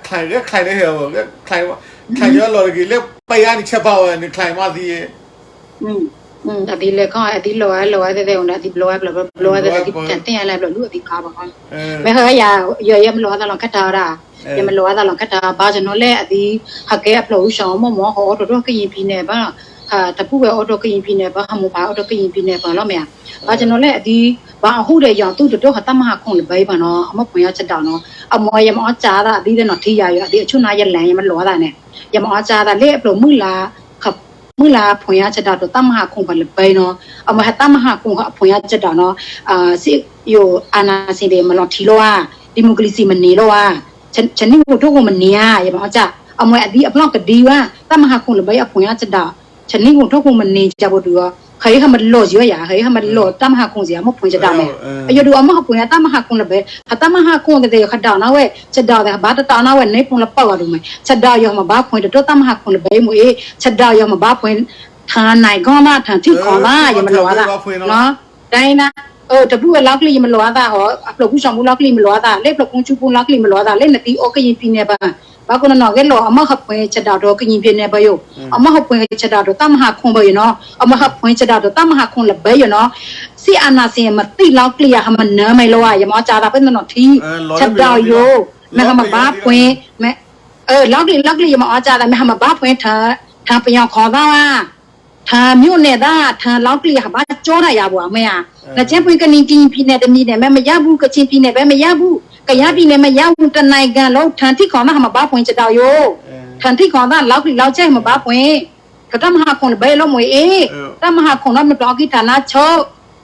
ချဲးဂဲၤချဲးဒီးဟဲဝဲ ချဲး ချဲးယလီၤတဂ့ၤ လၢပယါန့ၣ်ဆဲးပာ်ဝဲန့ၣ် ချဲးမးသံ အသံလဲၤခီ အသံလီၤဝဲလီၤဝဲသဲသဲ အသံဘျီဝဲဘျီ ဘျီဝဲသဲသဲ သံတၢ်တ့ၢ်လၢဘျီ လူၢ်အသံခါဘၣ်ခီ မ့ၢ်ဟဲယၤ ယမ့ၢ်လီၤဝဲသးလီၤခက်တၢ်ဝဲဒၣ် ယမ့ၢ်လီၤဝဲသးလီၤခက်တၢ် ဘၣ်ဆၣ်နီၤလၢအသံ ဟးကဲအဖျၢၣ်အူစီၤမိၢ်မ့ၢ် ဟးအိးထီၣ်ထီၣ်ကယံၤဖံးနဲၣ်ဘၣ် တၢ်ပူၤဝဲအိးထီၣ်ကယံၤဖံးနဲၣ်ဘၣ် ဟးမိၢ်ပၢ်အိးထီၣ်ကယံၤဖံးနဲၣ်ဘၣ် ဟးမိၢ်ပၢ်အိးထီၣ်ကယံၤဖံးနဲၣ်ဘၣ်လီၤမ့ၢ်ဧါ ဘၣ်ဆၣ်နီၤလၢအသံ ဘၣ်အဟူဒီးယီၤသူၣ်တတိၢ်ဃီတၢ်မၤဟးခိၣ်လၢၤဘၣ်အံၤဘၣ်နီၤ, အမ့ၢ်ဖှဲးယါဆဒးနီၤ, အမ့ၢ်ယမ့ၢ်အီၣ်ကၢ်သးအသံလၢနီၤထံယၤယိၤ အသံအဆူၣ်နါယလဲၤ ယမ့ၢ်လိးသးန့ၣ်, ယမ့ၢ်အီၣ်ကၢ်သးလၢအဖျိးမုၢ်လါ မုၢ်လါဖှဲးယါဆဒးဒီးတၢ်မၤဟးခိၣ်ဘၣ်လၢၤဘၣ်အံၤနီၤ, အမ့ၢ်ဟဲတၢ်မၤဟးခိၣ်အဖှဲးယါဆဒးနီၤ, စ့ယိၤ အာဏာရှင် ဒ်မ့ၢ်လီၤထံလီၤဧါ, democracy မ့ၢ်န့ၢ်လီၤဧါ, ဆန့ၢ်ဟူးထိၣ်ဟူးမ့ၢ်န့ၢ်ဧါ, ယမ့ၢ်အီၣ်ကၢ်, အမ့ၢ်အသံအဖျိးကဒံဝဲ, တၢ်မၤဟးခိၣ်လၢၤဘၣ်အံၤအဖှဲးယါဆဒး ဆန့ၢ်ဟူးထိၣ်ဟူးမ့ၢ်န့ၢ် ကၢ်ဘိဒုးအီၤ, ဃဲဟဲမ့ၢ်လိးယိၤဧါ, ဃဲဟဲမ့ၢ်လိးတၢ်မၤဟးခိၣ်စ့ၢ်ဧါ, မ့ၢ်ဖှဲးဆဒးမ့ၢ်, အယိၤဒုးအီၤမ့ၢ်ဟးဖှဲးတၢ်မၤဟးခိၣ်လၢၤဘၣ်, ဟးတၢ်မၤဟးခိၣ်ကသ့ၣ်ယိၤ ဃဒးနၤဝဲ, ဆဒးသ့ၣ်ဟးဘၣ်တတၢ်နၤဝဲန့ၣ် ဖိလၢပၢၢ်ဂီၤဒုးမ့ၢ်, ဆဒးယိၤမ့ၢ်ဘၣ်ဖှဲးတတိၢ်တၢ်မၤဟးခိၣ်လၢၤဘၣ်အံၤမ့ၢ်အ့, ဆဒးယိၤမ့ၢ်ဘၣ်ဖှဲး ထၢနၤကီၢ်သး ထၢထံၣ်ခီသး ယမ့ၢ်လိးသး, တၢ်အံၤနၤ, တၢ်ပူၣ်ဝဲလီၤကျံၣ် ယမ့ၢ်လိးသးဟီ, အဖျိးကူၣ်စီၤပူၤလီၤကျံၣ် ယမ့ၢ်လိးသး, လၢဖျိးကူၣ်ကူၣ်ပူၤလီၤကျံၣ် ယမ့ၢ်လိးသး, လၢနသံအိၣ်ကယံၤဖံးနဲၣ်ပၢၢ်, ဘၣ်ကနနီၣ်ဂ့ၤလီၤ အမ့ၢ်ဟးဖှဲးဆဒးဒီးကယံၤဖံးနဲၣ်ပၢၢ်ယိၤ, အမ့ၢ်ဟးဖှဲးဆဒးဒီးတၢ်မၤဟးခိၣ်ဘၣ်ယိၤနီၤ, အမ့ၢ်ဟးဖှဲးဆဒးဒီးတၢ်မၤဟးခိၣ်လၢၤဘၣ်ယိၤနီၤ, စ့အာဏာရှင် မ့ၢ်သံလီၤကျံၣ်ဧါ ဟးမ့ၢ်နၢၤမ့ၢ်လီၤဧါ, ယမ့ၢ်အီၣ်ကၢ်သး ပနီၣ်ထံ, ဆဒးယိၤ, မ့ၢ်ဟးမ့ၢ်ဘၣ်ဖှဲး, လီၤကျံၣ်လီၤကျံၣ် ယမ့ၢ်အီၣ်ကၢ်သး မ့ၢ်ဟးမ့ၢ်ဘၣ်ဖှဲး ထၢပယီၤခီသးဧါ, ထၢမၠိၣ်နဲၣ်သး, ထၢလီၤကျံၣ်ဟးဘၣ်ကၠီတၢ်ယၤဘၣ်မ့ၢ်ဧါ, နကဲပှၤကနံၤကယံၤဖံးနဲၣ်တမံၤန့ၣ် မ့ၢ်မ့ၢ်ယါဘူး, ကခ့ၣ်ဖံးနဲၣ် မ့ၢ်မ့ၢ်ယါဘူး, ကယါဖံးနဲၣ် မ့ၢ်ယါဘူး, ထၢထံၣ်ခီသး ဟးမ့ၢ်ဘၣ်ဖှဲးဆဒးယိၤ, ထၢထံၣ်ခီသး လီၤကျံၣ်လီၤကၠီ ဟးမ့ၢ်ဘၣ်ဖှဲး, ကတၢ်မၤဟးခိၣ်လၢၤဘၣ်လီၤမ့ၢ်အ့, တၢ်မၤဟးခိၣ်နီၤ မ့ၢ်ပျီအီကံ ဌာနချုပ်,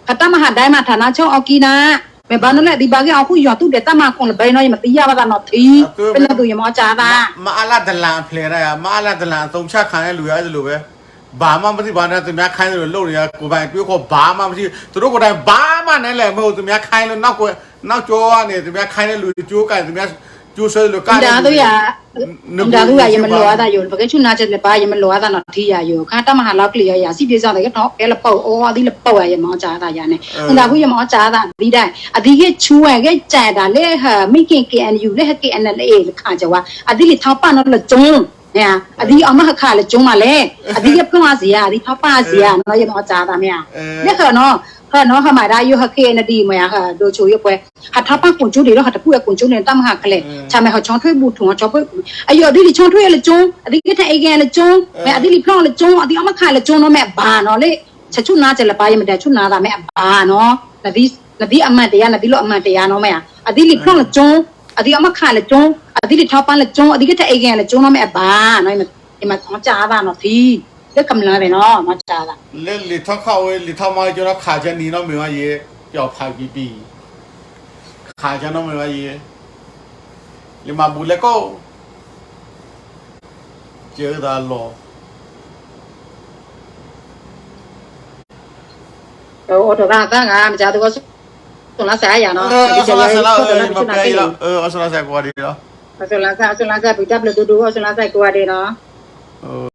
ကတၢ်မၤဟးဒဲမး ဌာနချုပ် အီကံနၤ, မ့ၢ်ဘၣ်နီၤလၢအသံဘၣ်ဂ့ၢ်အီၤဃုာ်ယီၤသူၣ်ဒီးတၢ်မၤဟးခိၣ်လၢၤဘၣ်နီၤ ယမ့ၢ်သံယါဘၣ်သးနီၣ်ထံ, ပနီၣ်သူ ယမ့ၢ်အီၣ်ကၢ်သး, မအလဒလန်အဖျဲးဒၣ်ယၤ, မအလဒလန်အသုံးချခံရတဲ့လူတွေ အဲဒါလိုပဲ, ဘာမှမသိပါနဲ့ သူများခိုင်းသလိုလုပ်နေတာ ကိုယ်ပိုင်အတွေးအခေါ် ဘာမှမရှိ, သူတို့ကိုယ်တိုင် ဘာမှနားလည်မဟုတ် သူများခိုင်းလို့ နောက်ကွယ် နောက်ကျောကနေ သူများခိုင်းတဲ့လူ ကြိုးကိုင် သူများ ကြိုးဆွဲသလို ကဒါသူယၤ, ကဒါသူယၤ ယမ့ၢ်လိးအသးယိၤ ပကဲဆူၣ်နါစဲးလၢပၢ် ယမ့ၢ်လိးအသးနီၣ်ထံယၤယိၤ ခါတၢ်မၤဟးလီၤကျံၣ်ယၤ စံးပ့ၤစီသးကထီၣ်ကဲလၢပၢ်အီၤ အီသံလၢပၢ်ဝဲ ယမ့ၢ်အီၣ်ကၢ်သးယၤန့ၣ် မ့ၢ်ဒၣ်ဖု ယမ့ၢ်အီၣ်ကၢ်သးသံဒၣ် အသံဂ့ၢ်ဆူဝဲ ဂ့ၢ်ကဲဒၣ်လၢဟၢ မ့ၢ်က့ၤ KNU လၢဟဲ KNLA လၢခးစၢၤဝဲ အသံလံာ်ထီၣ်ပာ်နီတလၢကၠိ အသံအီၣ်မ့ၢ်ဟးခးလၢကၠိမးလဲၣ် အသံယဲၢ်ဖျၢၣ်အါစံးဧါ အသံထီၣ်ပာ်အါစံးဧါ နီၢ်ယမ့ၢ်အီၣ်ကၢ်သးမ့ၢ်ဧါ လၢဟၢနီၤ ဟၢနီၤ ဟၢမၤဒၣ်ယိၤဟၢ KNDO မ့ၢ်ဧါ ဟၢဒိးဆိယိၤပှဲၤ ဟးထီၣ်ပာ်ကိးကၠိဒံးလီၤ ဟးတပူၣ်ဝဲကိးကၠိန့ၣ် တၢ်မၤဟးကလဲာ် ဆၣ်မဲာ်ဟီၣ်ဆီထွဲဘူးထူၣ်ဟီၣ်ဆီထွဲ အယိၤအသံလံာ်ဆီထွဲလၢကၠိ အသံကဲထီၣ်အ့ၣ်ဂ့ၤလၢကၠိ မ့ၢ်အသံလံာ်ဖျီၣ်လၢကၠိ အသံအီၣ်မ့ၢ်ခးလၢကၠိနီၤ မ့ၢ်အဘၣ်နီၤလၢ ဆဆူၣ်နါစဲးလၢပၢ် ယမ့ၢ်တဲဆူၣ်နါသးမ့ၢ်အဘၣ်နီၤ နသံအမှန်တရား နသံလီၤအမှန်တရားနီၤ မ့ၢ်ဧါ အသံလံာ်ဖျီၣ်လၢကၠိ အသံအီၣ်မ့ၢ်ခးလၢကၠိ အသံလံာ်ထီၣ်ပာ်လၢကၠိ အသံကဲထီၣ်အ့ၣ်ဂ့ၤလၢကၠိနီၤ မ့ၢ်အဘၣ်နီၤ ယမ့ၢ်အီၣ်ကၢ်သးနီၤထံ လၢကမျၢၢ်သ့ၣ်နီၤ မ့ၢ်အီၣ်ကၢ်သး လၢလံာ်ထီၣ်ခီၣ်ဝဲ လံာ်ထီၣ်မၤကၠိနီၤ ခးကၢ်နံၤနီၤ မ့ၢ်ဝဲယဲ ပျော်ဖးကံပံၤ ခးကၢ်နီၤ မ့ၢ်ဝဲယဲ လံာ်မၤဘူလဲၤကိး ကၢသးလီၤ အိၣ်ထီၣ်သးသးဂၤ မ့ၢ်ကၢ်သးကီး အီၣ်ဆိလါစဲးယၤနီၤ အီၣ်ဆိလါစဲးလီၤ အီၣ်ဆိလါစဲးကိးဂၤဒဲးလီၤ အီၣ်ဆိလါစဲး အီၣ်ဆိလါစဲး ပတၢ်ဘျုးဒိၣ်ဒိၣ် အီၣ်ဆိလါစဲးကိးဂၤဒဲးနီၤ